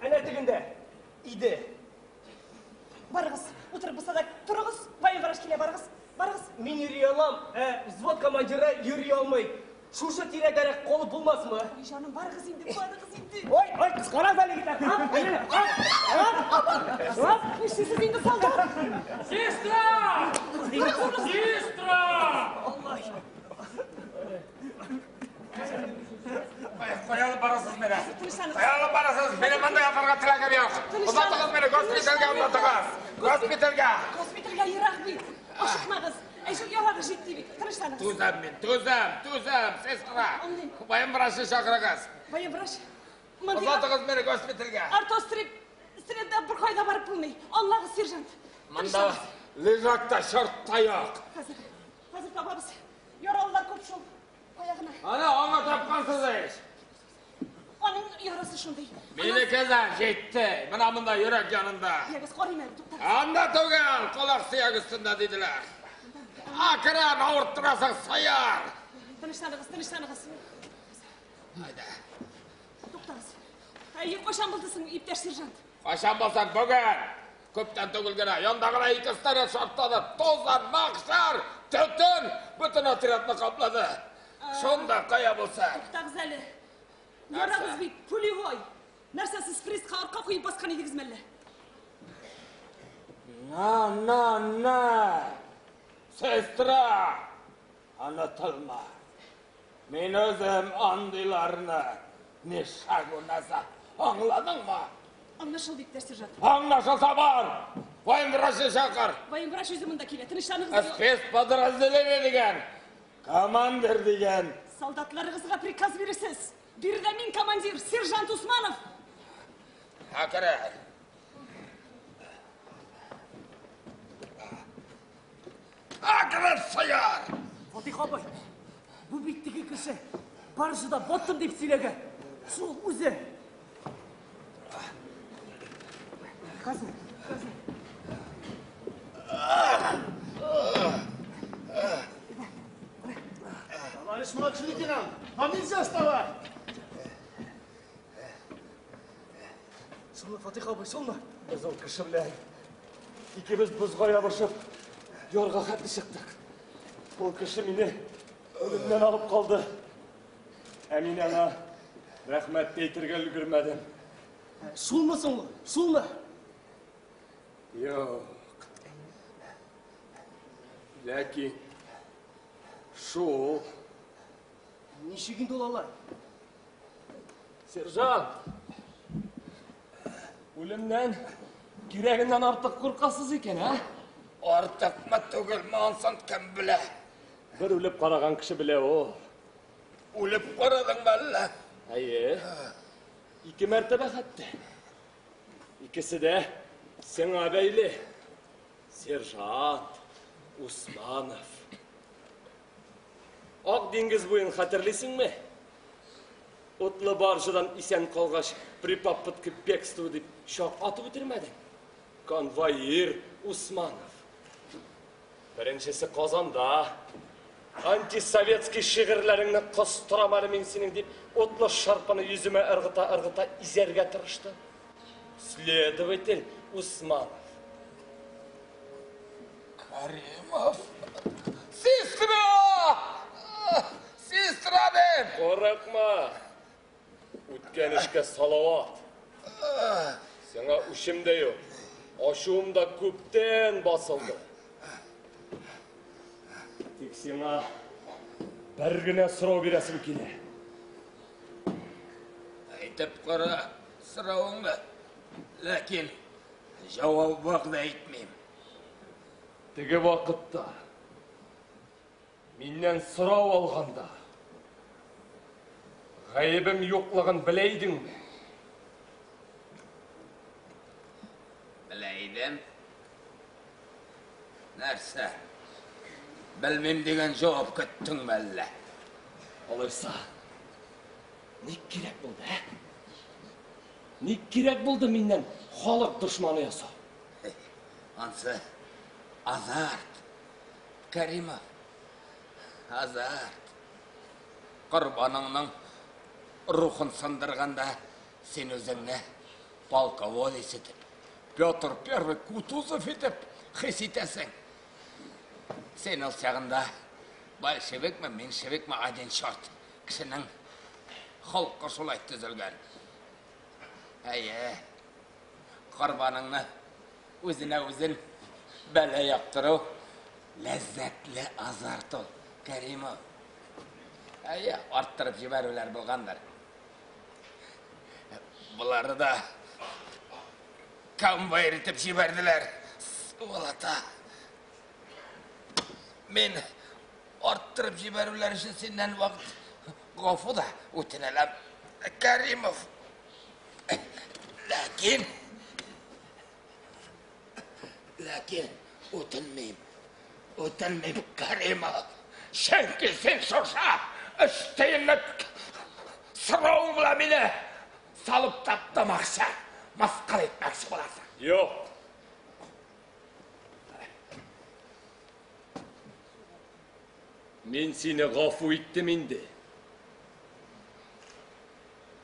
Әнә тегендә. Иде. Барыгыз, утырып булса да торыгыз. Военврач килә, барыгыз. Барыгыз. Мин йөри алам, ә взвод командиры йөри алмый. Шушы тирәдәрәк калып булмасмы? Ой, җаным, барыгыз инде, барыгыз инде. Ой, ой, кыскарак әле егетләр. Нишлисез инде, солдат? Сестра! Сестра! Кая алып барасыз мине? Тынычланыгыз. Кая алып барасыз? Мине монда ятарга теләгем юк. Озатыгыз мине госпитальгә, озатыгыз. Госпитальгә. Госпитальгә ерак бит. Ашыкмагыз. Әй, шул ярагыз җитте бит. Тынычланыгыз. Түзәм мин, түзәм, түзәм, сестра. Аңлыйм. Военврачны чакырыгыз. Военврач. Мондый Озатыгыз мине госпитальгә. Артострip стрепта бер кайда барып булмый. Аңлагыз, сержант. Монда лежакта черт та юк. Хәзер, хәзер табабыз. Яралылар күп шул. Кая гына. Ана аңа тапкансыз ич. Аның ярасы шундый. Минеке дә җитте. Менә монда йөрәк янында. Ягез, карыйм әле, туктагыз. Анда түгел, колак сөяк өстендә диделәр. Акрын авырттырасың, сыер. Тынычланыгыз, тынычланыгыз. Айда. Туктагыз. Әй, кайчан булды соң, иптәш сержант? Кайчан булсын бүген? Күптән түгел генә. Янда гына ике снаряд шартлады. Тузан, мәхшәр, төтен бөтен отрядны каплады. Шунда кая булсын. Туктагыз әле. Ярагыз бит, пулевой. Нәрсә сез фрицка арка куеп баскан идегез мәллә? На, на, на. Сестра, онытылма. Мин үзем андыйларны ни шагу назад. Аңладыңмы? Аңлашылды, иптәш сержант. Аңлашылса бар. Военврачны чакыр. Военврач үзе монда килә. Тынычланыгыз. Спецподразделение дигән. Командир дигән. Солдатларыгызга приказ бирерсез. Биредә мин командир, сержант Усманов. Әкрен. Әкрен сыер! Фатих абый, бу бит теге кеше. Баржада баттым дип сөйләгән. Шул үзе. Хәзер, хәзер. Товарищ младший лейтенант, вам нельзя вставать! Шулмы, Фатих абый, шулмы? Без ул кеше белән икебез бозга ябышып ярга хәтле чыктык. Ул кеше мине үлемнән алып калды. Ә мин аңа рәхмәт тә әйтергә өлгермәдем. Шулмы соң ул? Шулмы? Юк. Ләкин шул. Ничек инде ул алай? Сержант! Үлемнән кирәгеннән артык куркасыз икән, ә? Артыкмы түгелме, ансын кем белә? Бер үлеп караган кеше белә ул. Үлеп карадыңмы әллә? Әйе. Ике мәртәбә хәтта. Икесе дә сиңа бәйле. Сержант Усманов. Ак диңгез буен хәтерлисеңме? Утлы баржадан исән калгач, при попытке бегства дип чак атып үтермәдең. Конвоир Усманов. Беренчесе Казанда. Антисоветский шигырьләреңне костырам әле мин синең дип, утлы шырпыны йөземә ыргыта-ыргыта изәргә тырышты. Следователь Усманов. Каримов. Сестра! Сестра дим! Курыкма. Үткән эшкә салават. Сиңа үчем дә юк. Ачуым да күптән басылды. Тик сиңа бер генә сорау бирәсем килә. Әйтеп кара соравыңны. Ләкин җавап вәгъдә итмим. Теге вакытта миннән сорау алганда гаебем юклыгын белә идеңме? Белә идем. Нәрсә? Белмим дигән җавап көттеңме әллә? Алайса, ник кирәк булды, ә? Ник кирәк булды миннән халык дошманы ясау? Ансы азарт. Кәримов. Азарт. Корбаныңның рухын сындырганда син үзеңне полководец итеп, Петр Первый Кутузов итеп хис итәсең. Син ул чагында большевикмы, меньшевикмы, один черт. Кешенең холкы шулай төзелгән. Әйе, корбаныңны үзенә үзен бәла яптыру ләззәтле азарт ул, Кәримов. Әйе, арттырып җибәрүләр булгандыр. Болары да конвейер итеп җибәрделәр. Сволота. Мин арттырып җибәрүләр өчен синнән вакыт гафу да үтенәләм, Кәримов. Ләкин ләкин үтенмим. Үтенмим, Кәримов. Чөнки син шушы өч тиенлек соравың белән мине салып таптамакчы, мыскыл итмәкче буласың. Юк. Мин сине гафу иттем инде.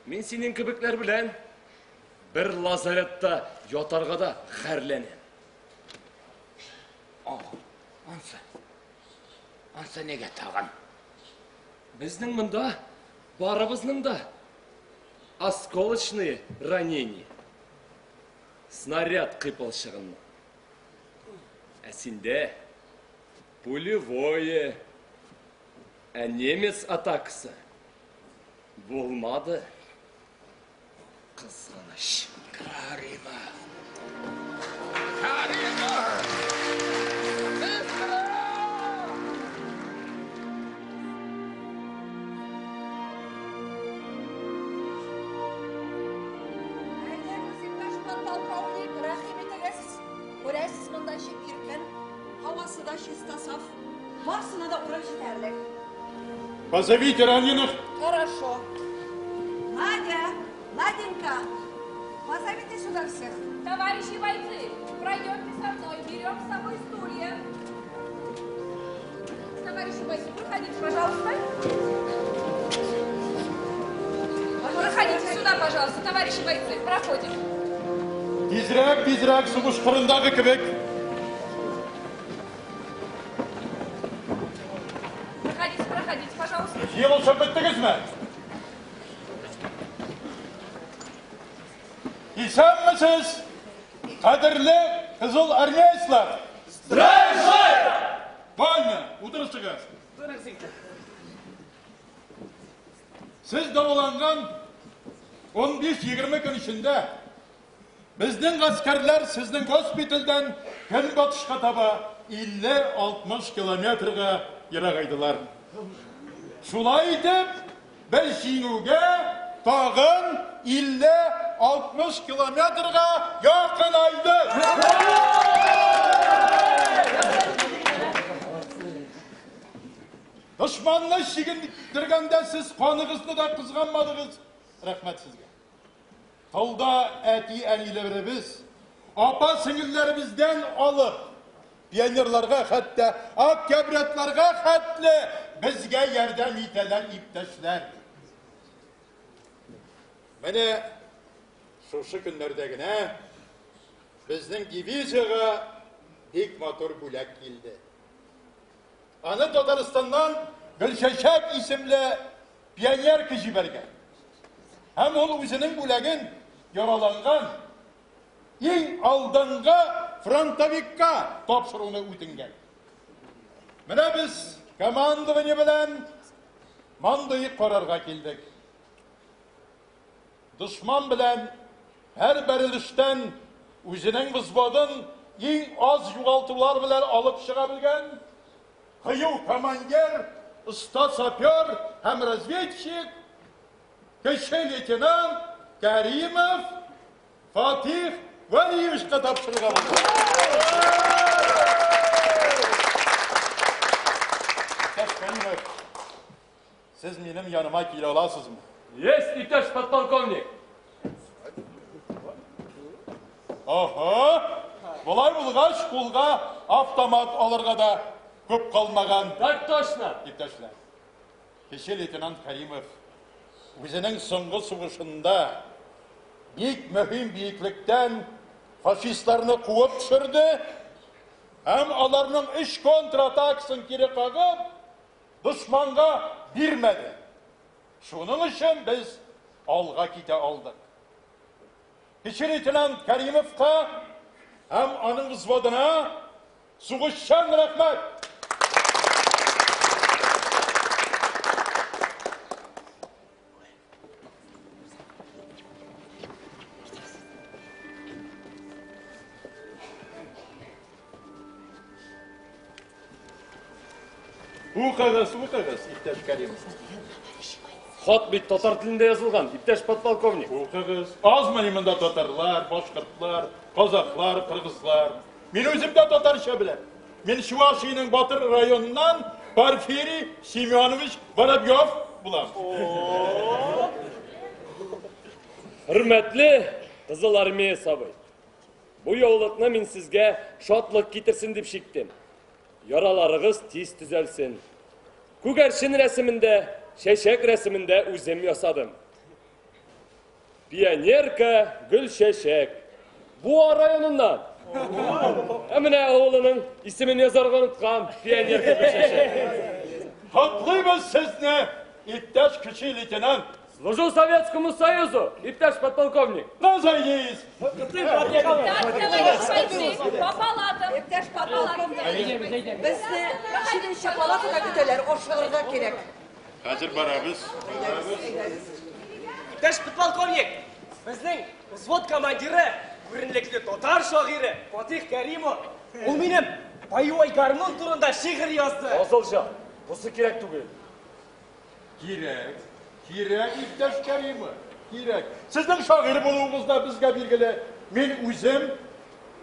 Мин синең кебекләр белән бер лазаретта ятарга да хәрләнәм. Ансы. Ансы нигә тагын? Безнең монда барыбызның да осколочные ранения. Снаряд кыйпылчыгыннан. Ә синдә пулевое. Ә немец атакасы булмады. Кызганыч. Карима. Карима! Әйдәгез, иптәш подполковник, рәхим итегез. Күрәсез, монда ничек иркен, һавасы да чиста, саф. Барысына да урын җитәрлек. Позовите раненых. Хорошо. Надя, Наденька, позовите сюда всех. Товарищи бойцы, пройдемте со мной, берем с собой стулья. Товарищи бойцы, проходите, пожалуйста. Проходите сюда, пожалуйста, товарищи бойцы, проходим. Тизрәк, тизрәк, сугыш кырындагы кебек. Проходите, проходите, пожалуйста. Җыелышып беттегезме? Исәнмесез, кадерле кызыл армейцлар! Здравия! Вольно, утырышыгыз. Сез дәваланган 15-20 көн эчендә безнең гаскәрләр сезнең госпитальдән көнбатышка таба 50-60 километрга ерагайдылар. Шулай итеп, без җиңүгә тагын 50-60 километрга якынайдык. Дошманны чигендергәндә сез каныгызны да кызганмадыгыз. Рәхмәт сезгә. Тылда әти-әниләребез, апа-сеңелләребездән алып, пионерларга, хәтта октябрятларга хәтле безгә ярдәм итәләр иптәшләр. Менә шушы көннәрдә генә безнең дивизиягә бик матур бүләк килде. Аны Татарстаннан Гөлчәчәк исемле пионерка җибәргән. Һәм ул үзенең бүләген яраланган иң алдынгы фронтовикка тапшыруны үтенгән. Менә без командование белән мондый карарга килдек. Дошман белән һәр бәрелештән үзенең взводын иң аз югалтулар белән алып чыга белгән кыю командир, оста сапер һәм разведчик, кече лейтенант Кәримов Фатих Вәлиевичка тапшырырга булды. Иптәш Кәримов, сез минем яныма килә аласызмы? Есть, иптәш подполковник. Ага. Болай булгач, кулга автомат алырга да күп калмаган. Так точно. Иптәшләр. Кече лейтенант Каримов үзенең соңгы сугышында бик мөһим биеклектән фашистларны куып төшерде һәм аларның 3 контратакасын кире кагып, дошманга бирмәде. Шуның өчен без алга китә алдык. Кече лейтенант Каримовка һәм аның взводына сугышчан рәхмәт. Укыгыз, укыгыз, иптәш Каримов. Хат бит татар телендә язылган, иптәш подполковник. Укыгыз. Азмыни монда татарлар, башкортлар, казахлар, кыргызлар. Мин үзем дә татарча беләм. Мин Чувашиянең Батыр районыннан Порфирий Семенович Воробьев булам. Хөрмәтле Кызыл Армия сабый. Бу яулыкны мин сезгә шатлык китерсен дип чиктем. Яраларыгыз тиз төзәлсен. Күгәрчен рәсемендә, чәчәк рәсемендә үзем ясадым. Пионерка Гөлчәчәк. Буа районыннан. Ә менә авылының исемен язарга оныткан пионерка Гөлчәчәк. Котлыйбыз сезне, иптәш кече лейтенант. Служу Советскому Союзу, иптәш подполковник. Разойдись. Так, товарищ бойцы, по палатам. Иптәш подполковник, безне җиденче палатада көтәләр, ашыгырга кирәк. Хәзер барабыз. Иптәш подполковник, безнең взвод командиры, күренекле татар шагыйре Фатих Кәримов, ул минем боевой гармун турында шигырь язды. Асылҗан, бусы кирәк түгел. Кирәк, кирәк, иптәш Кәримов, кирәк. Сезнең шагыйрь булуыгыз да безгә билгеле. Мин үзем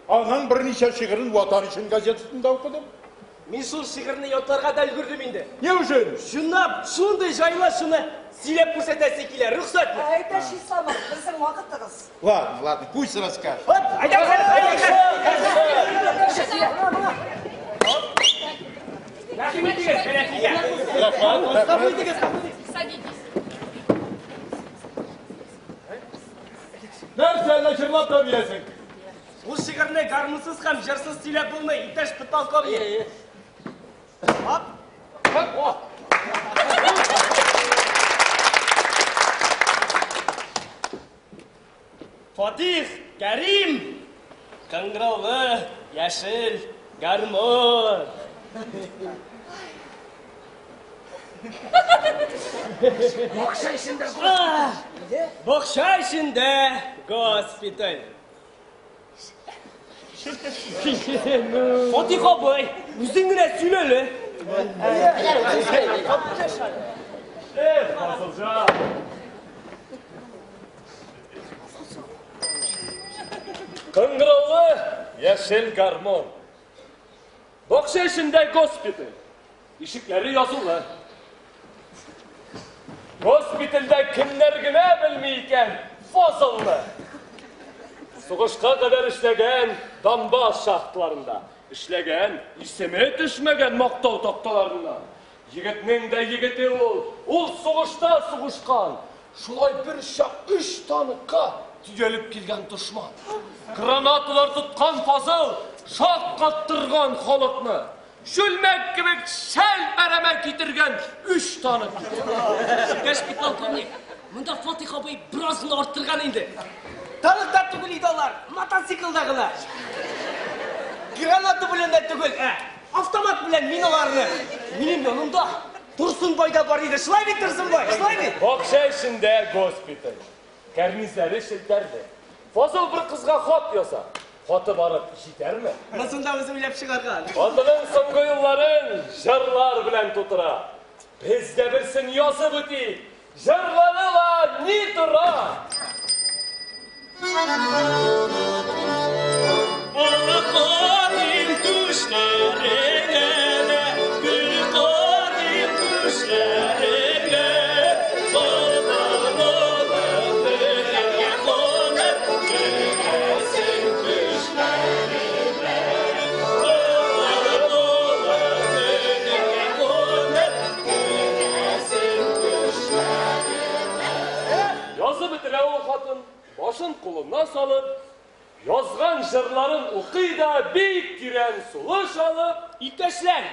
аның берничә шигырен Ватан өчен газетасында укыдым. Мин шул шигырьне ятларга да өлгердем инде. Ни өчен? Чынлап, шундый җайлы шуны сөйләп күрсәтәсе килә, рөхсәтме? Иптәш Исламов, безнең вакытыгыз. Ладно, ладно, пусть расскажет. Вот, әйдә, Рәхим итегез, Хәнәфия. Рәхмәт, Кабул итегез, кабул итегез. Садитесь. Нәрсә әллә җырлап та бирәсең? Ул шигырьне гармунсыз һәм җырсыз сөйләп булмый, иптәш подполковник. Hop. Hop. Фатих Кәрим, кыңгыраулы яшел гармун. Бакча эчендә Бакча эчендә госпиталь. Фатих абый, үзең генә сөйлә әле. Эх, Фазылҗан. Кыңгыраулы яшел гармун. Бакча эчендә госпиталь. Ишекләре язулы. Госпитальдә кемнәр генә белми икән Фазылны. Сугышка кадәр эшләгән Донбасс шахталарында, эшләгән, исеме төшмәгән мактау такталарына. Егетнең дә егете ул, ул сугышта сугышкан. Шулай бер чак 3 танкка төялеп килгән дошман. Гранаталар тоткан Фазыл шаккаттырган халыкны. Чүлмәк кебек шәл-пәрәмә китергән 3 танк. Иптәш подполковник, монда Фатих абый бераз гына арттырган инде. Танкта түгел иде алар, мотоциклда гына. Граната белән дә түгел, автомат белән мин аларны. Минем янымда Турсынбай да бар иде. Шулай бит, Турсынбай, шулай бит? Бакча эчендә госпиталь. Кәрнизләре челтәрле. Фазыл бер кызга хат яза. Хаты барып җитәрме? Монысын да үзе уйлап чыгарган. Хатының соңгы юлларын җырлар белән тутыра. Без дә берсен язып үтик. Җырлары ла ни тора? Аллаһым түшләреңә дә, гөл кадим түшләреңә, балан булып бергә кунып, көләсең. Башын кулына салып, язган җырларын укый да бик тирән сулыш алып, Иптәшләр,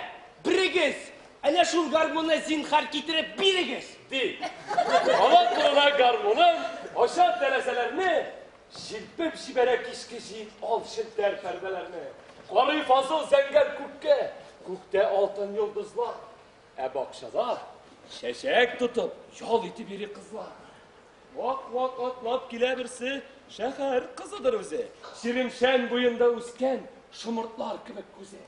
берегез, әнә шул гармунны зинһар китереп бирегез! Ди. Ала кулына гармунын, ача тәрәзәләрне, җилпеп җибәрә кичке җил ал челтәр пәрдәләрне. Карый Фазыл зәңгәр күккә, күктә алтын йолдызлар. Ә бакчада чәчәк тотып, ял итеп йөри кызлар. Вак-вак атлап килә берсе, шәһәр кызыдыр үзе. Чирмешән буенда үскән шомыртлар кебек күзе.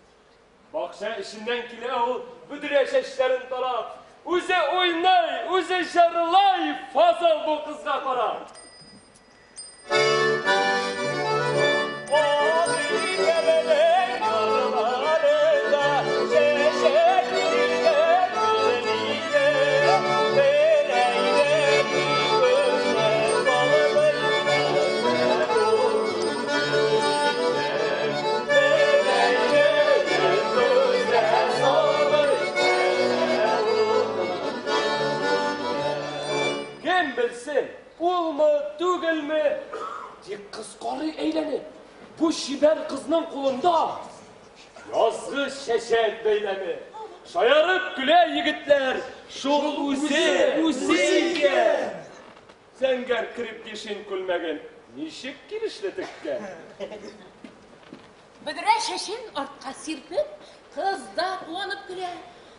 Бакча эченнән килә ул, бөдрә чәчләрен тарап. Үзе уйный, үзе җырлый, Фазыл бу кызга карап. Кем белсен, улмы, түгелме? Тик кыз карый әйләнеп. Бу чибәр кызның кулында язгы чәчәк бәйләме. Шаярып көлә егетләр, шул үзе, үзе икән. Зәңгәр крепдешин күлмәген ничек килешле теккән. Бөдрә чәчен артка сирпеп, кыз да куанып көлә.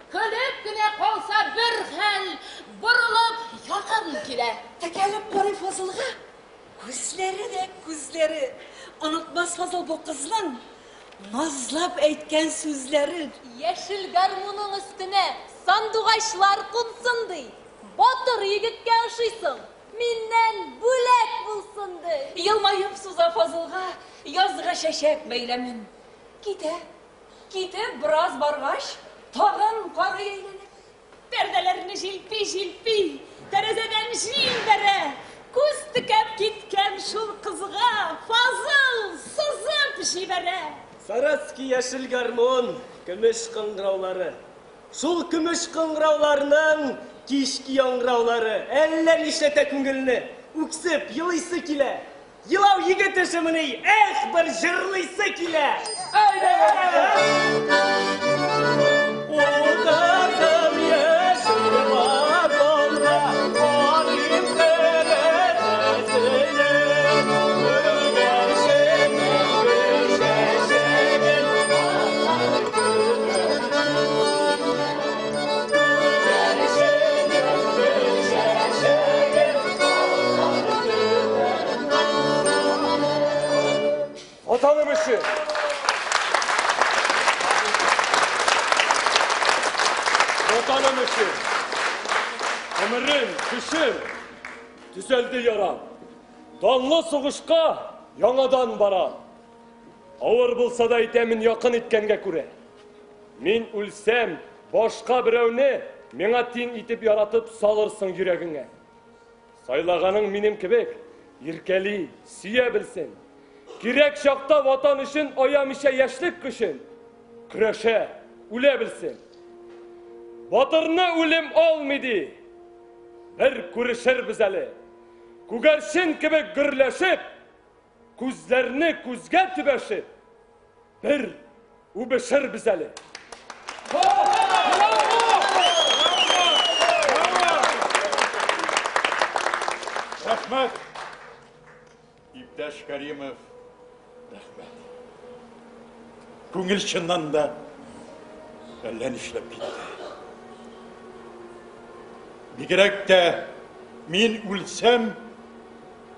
Көлеп кенә калса бер хәл, борылып якын килә. Текәлеп карый Фазылга, күзләре дә күзләре. Онытмас Фазыл бу кызның назлап әйткән сүзләрен. Яшел гармуның өстенә сандугачлар кунсын ди. Батыр егеткә ошыйсың, миннән бүләк булсын ди. Елмаеп суза Фазылга язгы чәчәк бәйләмен. Китә, китеп бераз баргач, тагын карый әйләнеп. Пәрдәләрне җилпи-җилпи, тәрәзәдән җил бәрә. Күз текәп киткән шул кызга Фазыл сызып җибәрә. Саратский яшел гармун, көмеш кыңгыраулары. Шул көмеш кыңгырауларның кичке яңгыраулары әллә нишләтә күңелне. Үксеп, елыйсы килә. Елау егет эшемени, эх, бер җырлыйсы килә. Утырдым яшел вагонга, карыйм тәрәзәсенә. Күгәрченнең гөл чәчәген Күгәрченнең гөл чәчәген Ватаным өчен! Ватаным өчен! Гомерем, көчем төзәлде ярам. Данлы сугышка яңадан барам. Авыр булса да әйтәмен якын иткәнгә күрә. Мин үлсәм, башка берәүне миңа тиң итеп яратып салырсың йөрәгеңә. Сайлаганың минем кебек иркәли, сөя белсен. Кирәк чакта ватан өчен аямыйча яшьлек көчен көрәшә, үлә белсен. Батырны үлем алмый ди. Бер күрешербез әле. Күгәрчен кебек гөрләшеп, күзләрне күзгә төбәшеп, бер үбешербез әле. Рәхмәт! Иптәш Каримов, рәхмәт. Күңел чыннан да әллә нишләп китте. Бигрәк тә мин үлсәм,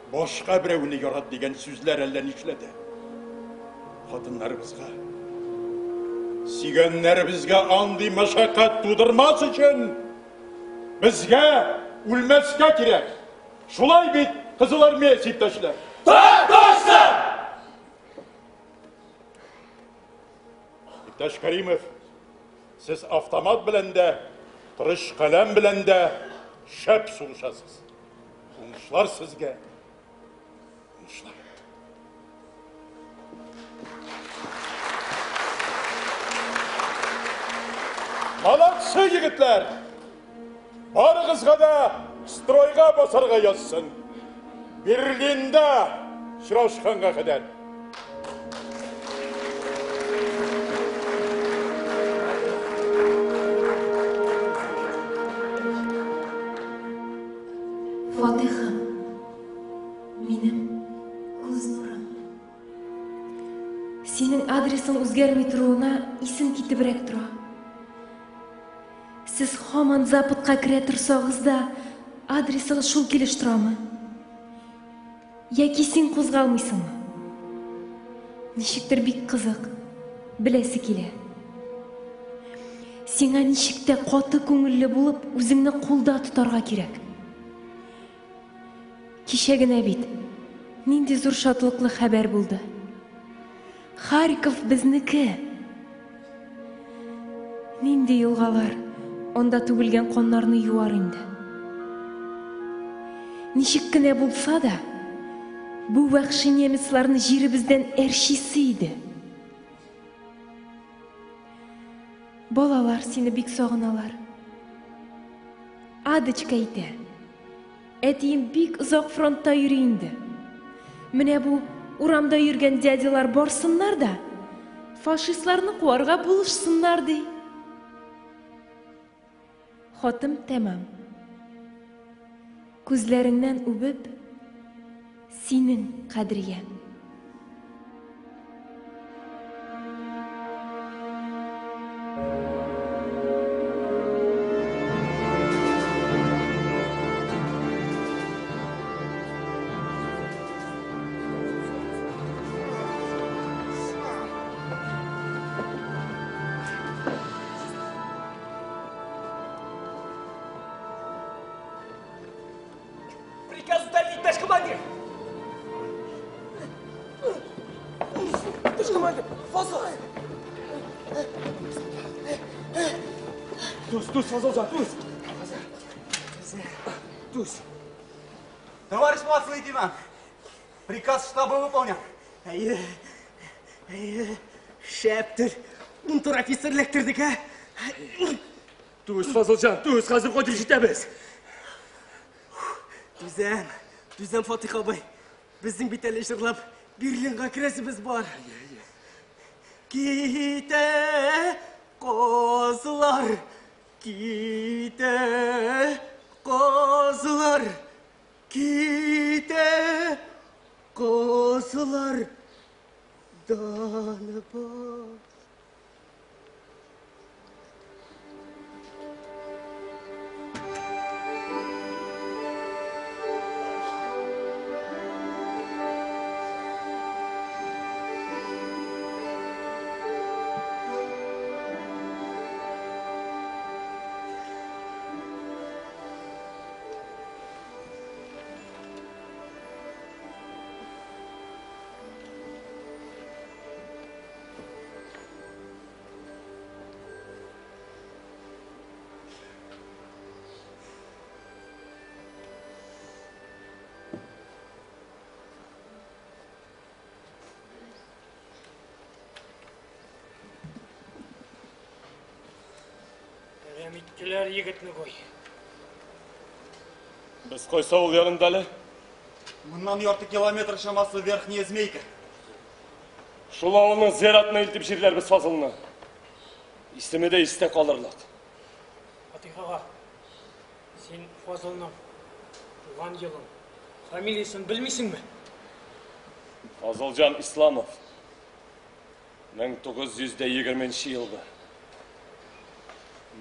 башка берәүне ярат дигән сүзләр әллә нишләде. Хатыннарыбызга, сөйгәннәребезгә андый мәшәкать тудырмас өчен безгә үлмәскә кирәк. Шулай бит, Кызыл Армия иптәшләр. Так точно! Иптәш Каримов, сез автомат белән дә, тырыш каләм белән дә шәп сугышасыз. Уңышлар сезгә. Уңышлар. Молодцы, егетләр! Барыгызга да стройга басарга язсын. Берлинда очрашканга кадәр. Фатыйхым, минем күз нурым. Синең адресың үзгәрми торуына исем китебрәк тора. Сез һаман Западка керә торсагыз да, адресыгыз шул килеш торамы? Яки син кузгалмыйсыңмы? Ничектер бик кызык, беләсе килә. Сиңа ничек тә каты күңелле булып, үзеңне кулда тотарга кирәк. Кичә генә бит нинди зур шатлыклы хәбәр булды. Харьков безнеке! Нинди елгалар анда түгелгән каннарны юар инде. Ничек кенә булса да, бу вәхши немецларны җиребездән әрчисе иде. Балалар сине бик сагыналар. Адочка әйтә. Әтием бик озак фронтта йөри инде. Менә бу урамда йөргән дядялар барсыннар да, фашистларны куарга булышсыннар, ди. Хатым тәмам. Күзләреңнән үбеп, синең Кадрия. Приказ удалить, товарищ командир! Товарищ командир, Фазыл! Түз, түз, Фазылҗан, түз! Түз. Товарищ младший лейтенант, приказ штаба выполнен. Әйе, әйе, шәптер. Унтер-офицер эләктердек, ә? Түз, Фазылҗан, түз, хәзер кайтып җитәбез. Түзәм, түзәм, Фатих абый. Безнең бит әле җырлап Берлинга керәсебез бар. Китә казлар, китә казлар, китә казлар. Донбасс. Әрәм иттеләр егетне гой. Без кайсы авыл янында әле? Моннан ярты километр чамасы Верхняя Змейка. Шул авылның зиратына илтеп җирләрбез Фазылны. Исеме дә истә калырлык. Фатих ага, син Фазылның туган елын, фамилиясен белмисеңме? Фазылҗан Исламов. 1920 елгы.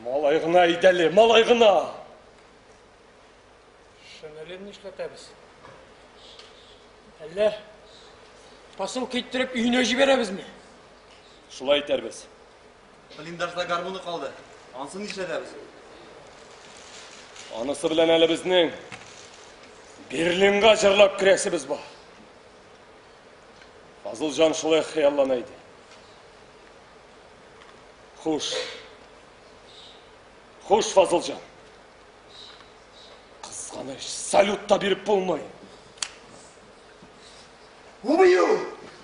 Малай гына иде әле, малай гына! Шинелен нишләтәбез? Әллә посылка иттереп өенә җибәрәбезме? Шулай итәрбез. Блиндажда гармуны калды. Ансын нишләтәбез? Анысы белән әле безнең Берлинга җырлап керәсебез бар. Фазылҗан шулай хыяллана иде. Хуш. Хуш, Фазылҗан. Кызганыч, салют та биреп булмый. Убью!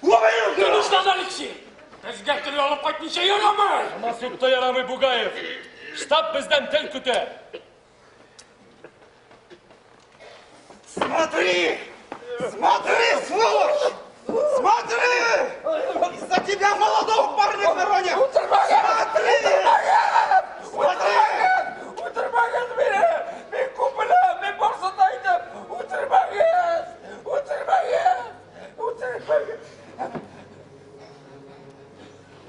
Убью! Тынычлан, Алексей! Безгә тел алып кайтмыйча ярамый! Самосуд та ярамый, Бугаев. Штаб бездән тел көтә. Смотри! Смотри, сволочь! Смотри! Из-за тебя молодого парня хоронят! Смотри! Смотри! Үтермәгез мине! Мин күп беләм, мин барысын да әйтәм! Үтермәгез! Үтермәгез! Үтермәгез!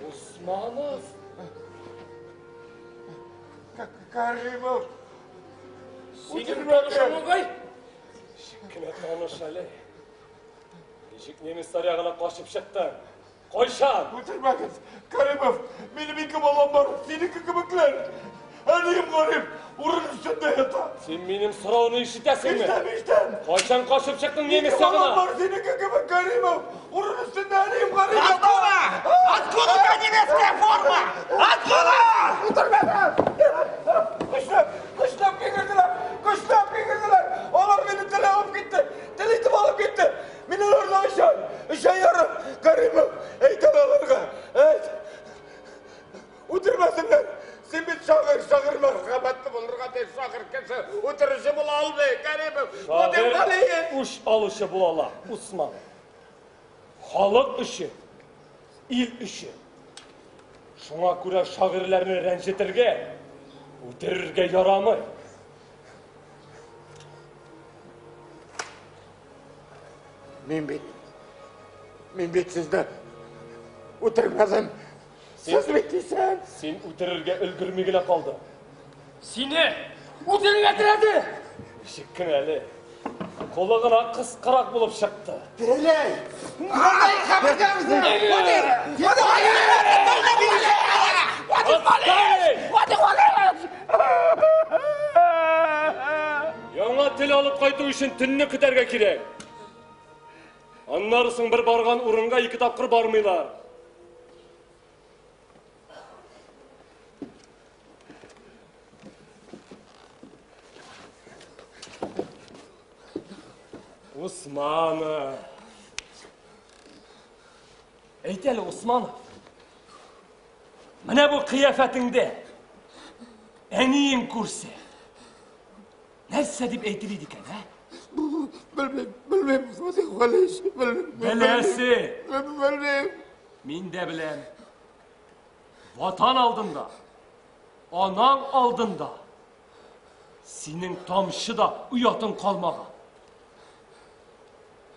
Усманов! Каримов! Синең танышың бугай? Ничек кенә таныш әле. Ничек немецлар ягына качып чыктың? Кайчан? Үтермәгез! Каримов, минем ике балам бар, синеке кебекләр. Әнием гарип, урын өстендә ята. Син минем сорауны ишетәсеңме? Ишетәм, ишетәм. Кайчан качып чыктың немец Ике балам ягына? бар, синеке кебек, Каримов. Урын өстендә әнием гарип ята. Откуда? Откуда у тебя немецкая форма? Откуда? Үтермәгез! Көчләп, көчләп кигерделәр! Көчләп кигерделәр! Алар мине тел алып китте! Тел итеп алып китте! Мин аларга өч ай, өч ай ярым! Каримов, әйт аларга, әйт! Үтермәсеннәр! Син бит шагыйрь, шагыйрь мәрхәмәтле булырга тиеш, шагыйрь кеше үтерүче була алмый, Каримов! Вадим Галиев! Шагыйрь үч алучы була ала, Усман. Халык өчен, ил өчен. Шуңа күрә шагыйрьләрне рәнҗетергә, үтерергә ярамый. Мин бит сезне үтермәдем. Сез бит исән. Син үтерергә өлгерми генә калдың. Сине үтерергә теләде! Ничек кенә әле. Кулы гына кыскарак булып чыкты. Тереләй! Яңа тел алып кайту өчен төнне көтәргә кирәк. Аннары соң бер барган урынга ике тапкыр бармыйлар. Усманов. Әйт әле, Усманов. Менә бу кыяфәтеңдә әниең күрсә, нәрсә дип әйтер иде икән, ә? Белмим, белмим, Фатих Валиевич, белмим. Беләсең. Белмим. Мин дә беләм. Ватан алдында, анаң алдында синең тамчы да оятың калмаган.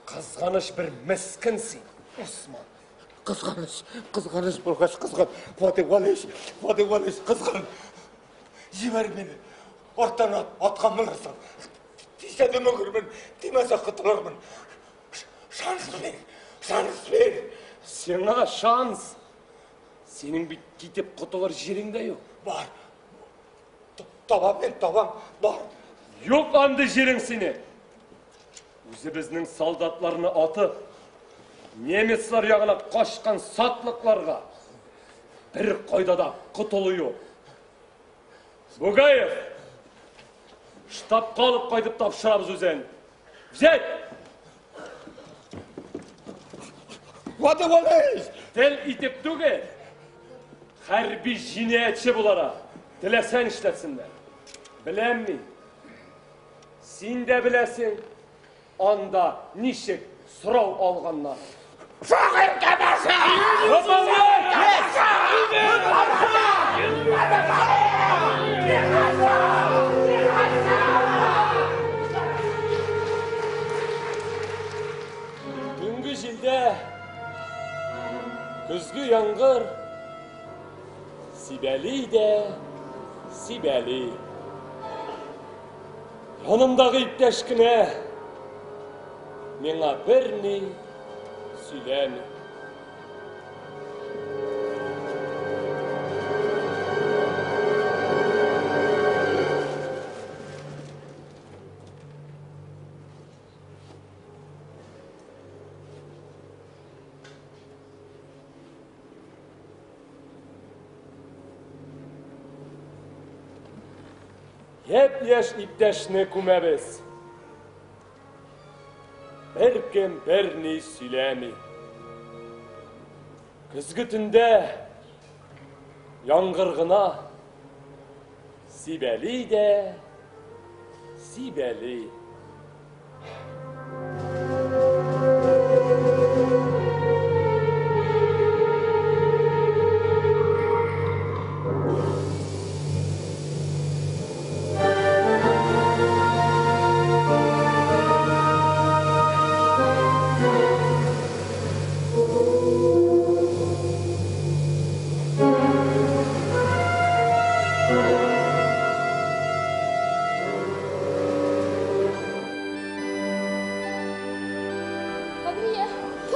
Кызганыч бер мескен син, Усман. Кызганыч, кызганыч булгач, кызган. Фатих Валиевич, Фатих Валиевич, кызган. Җибәр мине. Арттан ат, атка менерсең. Тисә дөмегермен, тимәсә котылырмын. Шанс бир, шанс бир. Сиңа шанс. Синең бит китеп котылыр җирең дә юк. Бар. Табам мин, табам, бар. Юк андый җирең синең. Үзебезнең солдатларны атып, немецлар ягына качкан сатлыкларга бер кайда да котылу юк. Бугаев, штабка алып кайтып тапшырабыз үзен. Взять! Вадим Валерьевич! Тел итеп түгел, хәрби җинаятьче буларак теләсә нишләтсеннәр. Беләм мин. Син дә беләсең, анда ничек сорау алганнар. Шагыйрь кәмәше! Төнге җилдә көзге яңгыр сибәли дә сибәли. Янымдагы иптәш кенә миңа берни сөйләми. Япь-яшь иптәшне күмәбез. Беркем берни сөйләми. Көзге төндә яңгыр гына сибәли дә сибәли.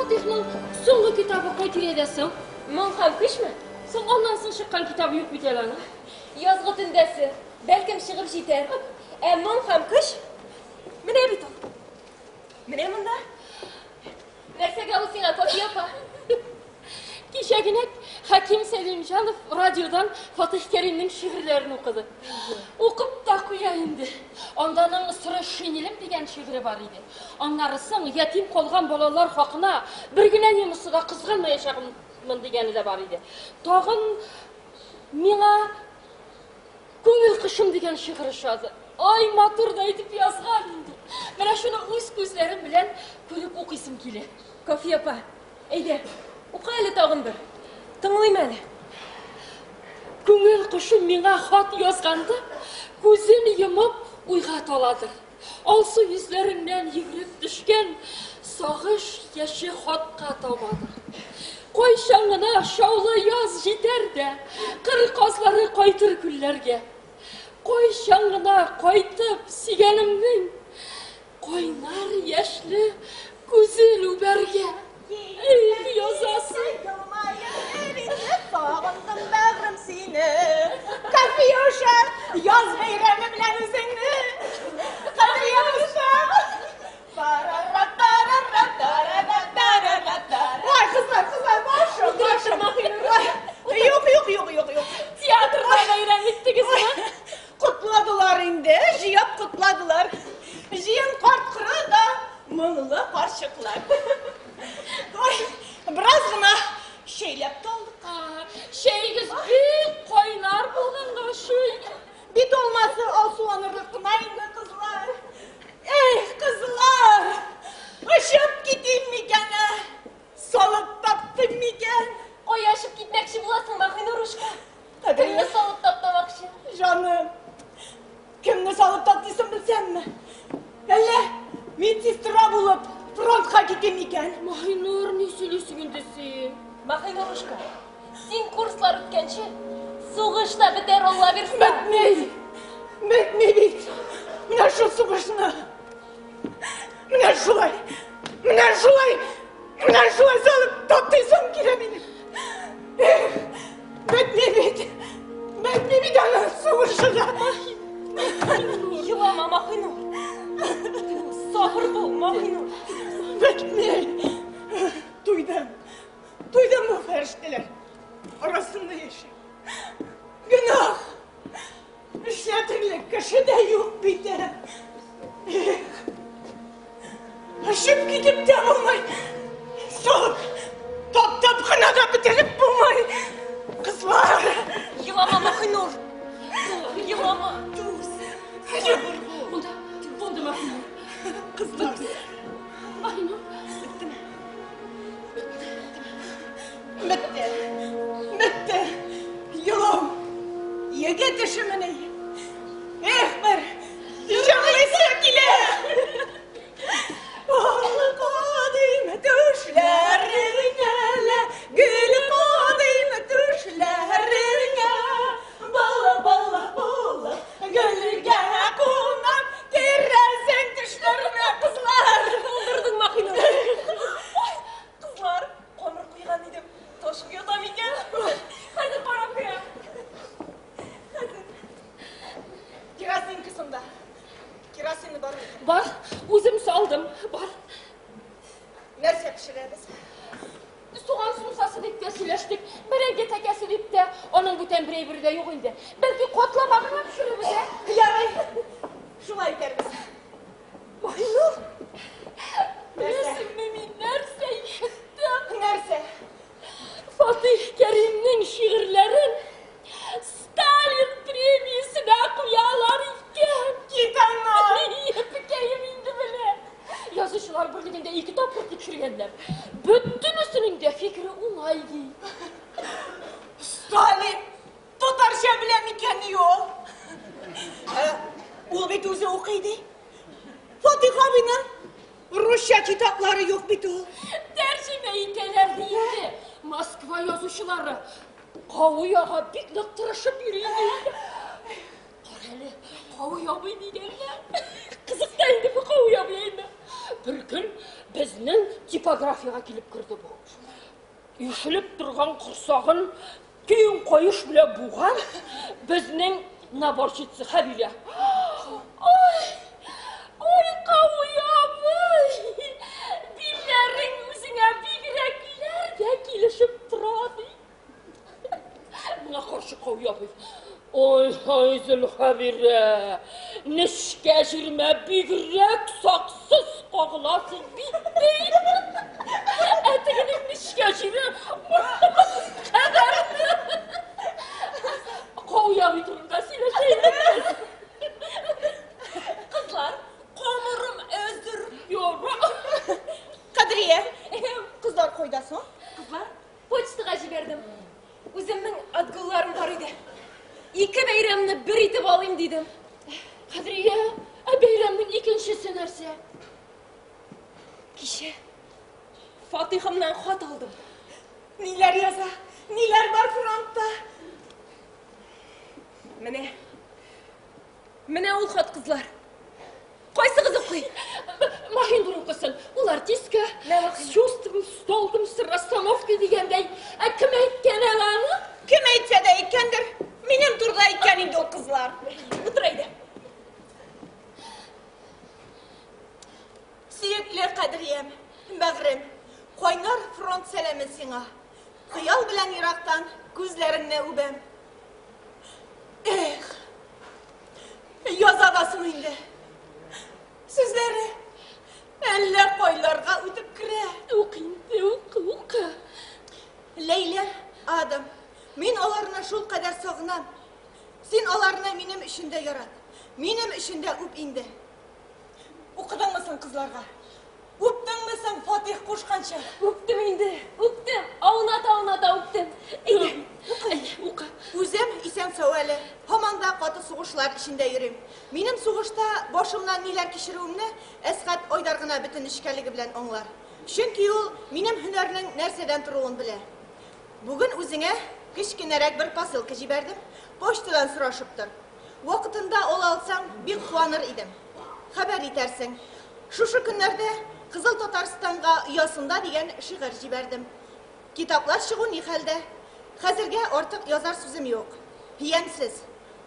Фатихның соңгы китабы кай тирәдә соң? Моң һәм көчме? Соң аннан соң чыккан китабы юк бит әле аның. Язгы төндәсе, бәлкем чыгып җитәр. Ә моң һәм көч? Менә бит ул. Менә монда. Нәрсәгә ул сиңа, Кафия апа? Кичә генә Хәким Сәлимҗанов радиодан Фатих Кәримнең шигырьләрен укыды. Укып та куя инде. Анда аның Соры шинелем дигән шигыре бар иде. Аннары соң ятим калган балалар хакына бер генә немецны да кызганмаячагымын дигәне дә бар иде. Тагын миңа Күңел кошым дигән шигырь ошады. Ай, матур да итеп язган инде. Менә шуны үз күзләрем белән күреп укыйсым килә. Кафия апа, әйдә, укы әле тагын бер. Тыңлыйм әле. Күңел кошым миңа хат язганда, күзен йомып уйга таладыр. Алсу йөзләреңнән йөгереп төшкән сагыш яше хатка тамадыр. Кайчан гына шаулы яз җитәр дә, кыр казлары кайтыр күлләргә. Кайчан гына кайтып сөйгәнемнең кайнар яшьле күзен үбәргә. Эх, язасы. Сагындым бәгърем сине. Кафиюша, яз бәйрәме белән үзеңне. Кафиюша. Ой, кызлар, кызлар, башым, башым. Юк, юк, юк, юк, юк. Театрда бәйрәм иттегезме? Котладылар инде, җыяп котладылар. Җыен карт-коры да, моңлы карчыклар. Ой, бераз гына чәйләп тә алдык. Чәегез бик кайнар булганга ошый. Бит алмасы алсуланырлык кына инде, кызлар. Эх, кызлар! Очып китим микән, ә? Салып таптым микән? Кая очып китмәкче буласың, Маһинурушка? Кемне салып таптамакчы? Җаным, кемне салып таптыйсың белсәмме? Әллә медсестра булып фронтка китим микән? Маһинур, ни сөйлисең инде син? Маһинурушка, син курслар үткәнче, сугыш та бетәр, Алла бирса. Бетми! Бетми бит! Менә шул сугышны! Менә шулай! Менә шулай! Менә шулай салып таптыйсым килә минем! Эх, бетми бит! Бетми бит аның сугышы да! Елама, Маһинур. Сабыр бул, Маһинур. Бетми! Туйдым! Туйдым бу фәрештәләр арасында яшәп. Гөнаһ! Эшләтерлек кеше дә юк бит ә. Эх! Очып китеп тә булмый. Салып, таптап кына да бетереп булмый. Кызлар! Елама, Маһинур. Елама. Булды, булды, Маһинур. Кызлар. Маһинур. Бетте. Бетте. Елау. Егет эшемени. Эх, бер җырлыйсы килә. Алла кадыйм төшләреңә, гөл кадыйм төшләреңә. Бала, бала, бала, гөлгә кунак, керәсең төшләремә, кызлар. Булдырдың, Маһинур. Ой, кызлар, камыр куйган идем. Ташып ята микән? Хәзер карап керәм. Хәзер. Керосин кысында. Керосины бар микән? Бар, үзем салдым, бар. Нәрсә пешерәбез? Суган сумсасы дип тә сөйләштек, бәрәңге тәкәсе дип тә. Аның бүтән бер әйбере дә юк инде. Бәлки катлама гына пешерербез, ә? Ярый, шулай итәрбез. Маһинур! Беләсеңме, мин нәрсә ишеттем? Нәрсә? Фатих Кәримнең шигырьләрен Сталин премиясенә куялар икән. Кит аннан! Әпекәем инде белә. Язучылар берлегендә ике тапкыр тикшергәннәр. Бөтенесенең дә фикере уңай ди. Сталин татарча белә микән ни ул? Ул бит үзе укый ди. Фатих абыйның русча китаплары юк бит ул. Тәрҗемә итәләр ди инде. Москва язучылары Кави ага бик нык тырышып йөри ди. Кара әле, Кави абый дигәннәр. Кызык та инде бу Кави абый әйме. Бер көн безнең тип Типографиягә килеп керде бу. Ишелеп торган корсагын киң каеш белән буган безнең наборщица Хәбилә. Ой, ой, Кауи абый, билләрең үзеңә бигрәкләр дә килешеп тора, ди. Моңа каршы Кауи абый. Ой, ой, Зөлхәбирә, нечкә җирмә бигрәк саксыз кагыласың бит, ди. Ә тегенең нечкә җире кадәр. Кауи абый турында сөйләшә идек. Кызлар, камырым әзер. Ярар. Кадрия, кызлар кайда соң? Кызлар, почтага җибәрдем. Үземнең отгулларым бар иде. Ике бәйрәмне бер итеп алыйм дидем. Кадрия, ә бәйрәмнең икенчесе нәрсә? Кичә Фатихымнан хат алдым. Ниләр яза? Ниләр бар фронтта? Менә. Менә ул хат, кызлар. Кайсыгыз укый? Маһинур укысын. Ул артистка. С чувством, с толком, с расстановкой дигәндәй. Ә кем әйткән әле аны? Кем әйтсә дә әйткәндер. Минем турыда әйткән инде ул кызлар. Утыр әйдә. Сөекле Кадриям, бәгърем, кайнар фронт сәламе сиңа. Хыял белән ерактан күзләреңне үбәм. Эх, яза да соң инде. Сүзләре әллә кайларга үтеп керә. Укы инде, укы, укы. Ләйлә, Адам, мин аларны шул кадәр сагынам. Син аларны минем өчен дә ярат. Минем өчен дә үп инде. Укыдыңмы соң кызларга? Үптеңме соң Фатих кушканча? Үптем инде, үптем. Ауната-ауната үптем. Әйдә, укы, укы. Үзем исән-сау әле. Һаман да каты сугышлар эчендә йөрим. Минем сугышта башымнан ниләр кичерүемне Әсгать Айдар гына бөтен нечкәлеге белән аңлар. Чөнки ул минем һөнәрнең нәрсәдән торуын белә. Бүген үзеңә кечкенәрәк бер посылка җибәрдем. Почтадан сорашып тор. Вакытында ала алсаң, бик куаныр идем. Хәбәр итәрсең. Шушы көннәрдә Кызыл Татарстанга оясында дигән шигырь җибәрдем. Китаплар чыгу ни хәлдә? Хәзергә артык язар сүзем юк. Ямьсез,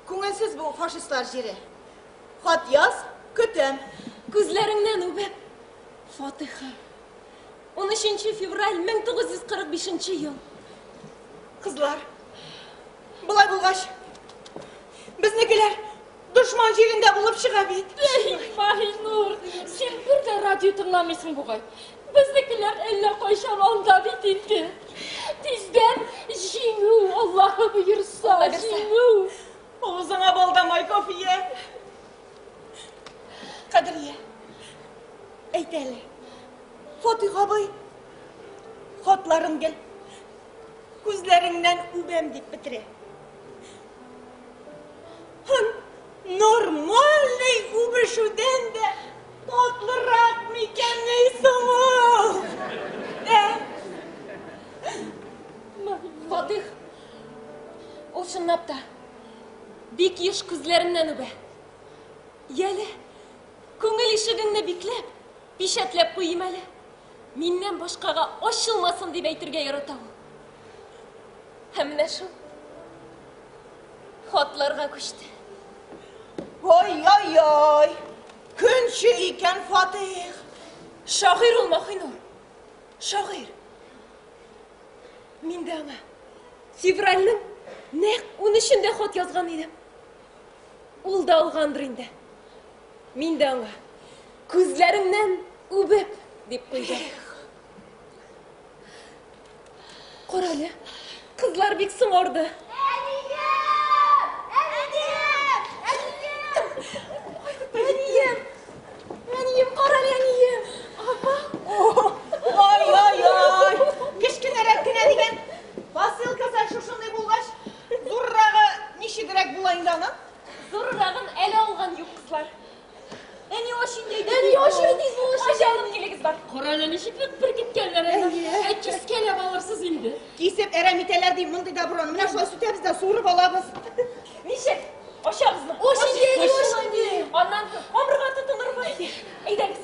күңелсез бу фашистлар җире. Хат яз, көтәм. Күзләреңнән үбеп, Фатыйха. 13 февраль 1945 ел. Кызлар, болай булгач, безнекеләр дошман җирендә булып чыга бит. Эй, Маһинур, син бер дә радио тыңламыйсың бугай. Безнекеләр әллә кайчан анда бит инде. Тиздән җиңү, Аллаһы боерса, җиңү. Авызыңа бал да май кофе. Кадрия, әйт әле, Фатих абый хатларын гел күзләреңнән үбәм дип бетерә. Һын, нормальный үбешүдән дә татлырак микәнни соң ул? Ә? Фатих, ул чынлап та бик еш күзләреннән үбә. Яле, күңел ишегеңне бикләп, пичәтләп куйыйм әле. Миннән башкага ачылмасын дип әйтергә ярата ул. Һәм менә шул хатларга күчте. Ой-ой-ой, көнче икән Фатих. Шагыйрь ул, Маһинур. Шагыйрь. Мин дә аңа февральнең нәкъ 13-ендә хат язган идем. Ул да алгандыр инде. Мин дә аңа күзләреңнән үбеп дип куйдым. Карале, кызлар бик соңарды. Әнием! Әнием! Әнием! Әнием! Әнием, карале, әнием! Апа! Ой-ой-ой, кечкенәрәк кенә дигән посылкасы шушындый булгач, зуррагы ничегрәк була инде аның? Зуррагын әле алган юк, кызлар. Әни, аш инде, әни, аш инде, тиз бул, аш алып килегез бар. Карале, ничек нык беркеткәннәр әле. Ә кискәләп алырсыз инде. Кисеп әрәм итәләр ди мондый доброны. Менә шулай сүтәбез дә суырып алабыз. Ничек? Ашабызмы? Аш инде, әни, аш инде. Аннан соң камырга тотынырбыз. Әйдәгез.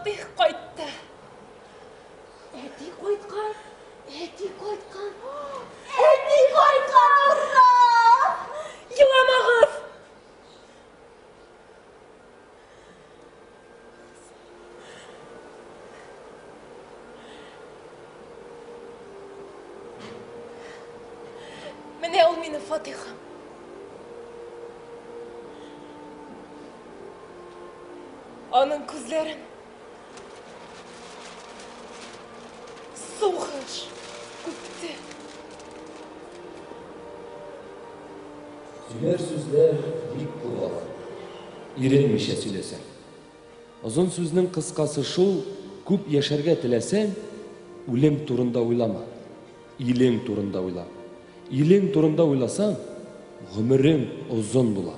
Фатих кайтты. Әти кайткан, әти кайткан. Әти кайткан, ура! Еламагыз! Менә ул минем Фатихым. Аның күзләрен сугыш үпте. Сөйләр сүзләр бик күп алар. Иренмичә сөйләсәң. Озын сүзнең кыскасы шул, күп яшәргә теләсәң, үлем турында уйлама. Илең турында уйла. Илең турында уйласаң, гомерең озын була.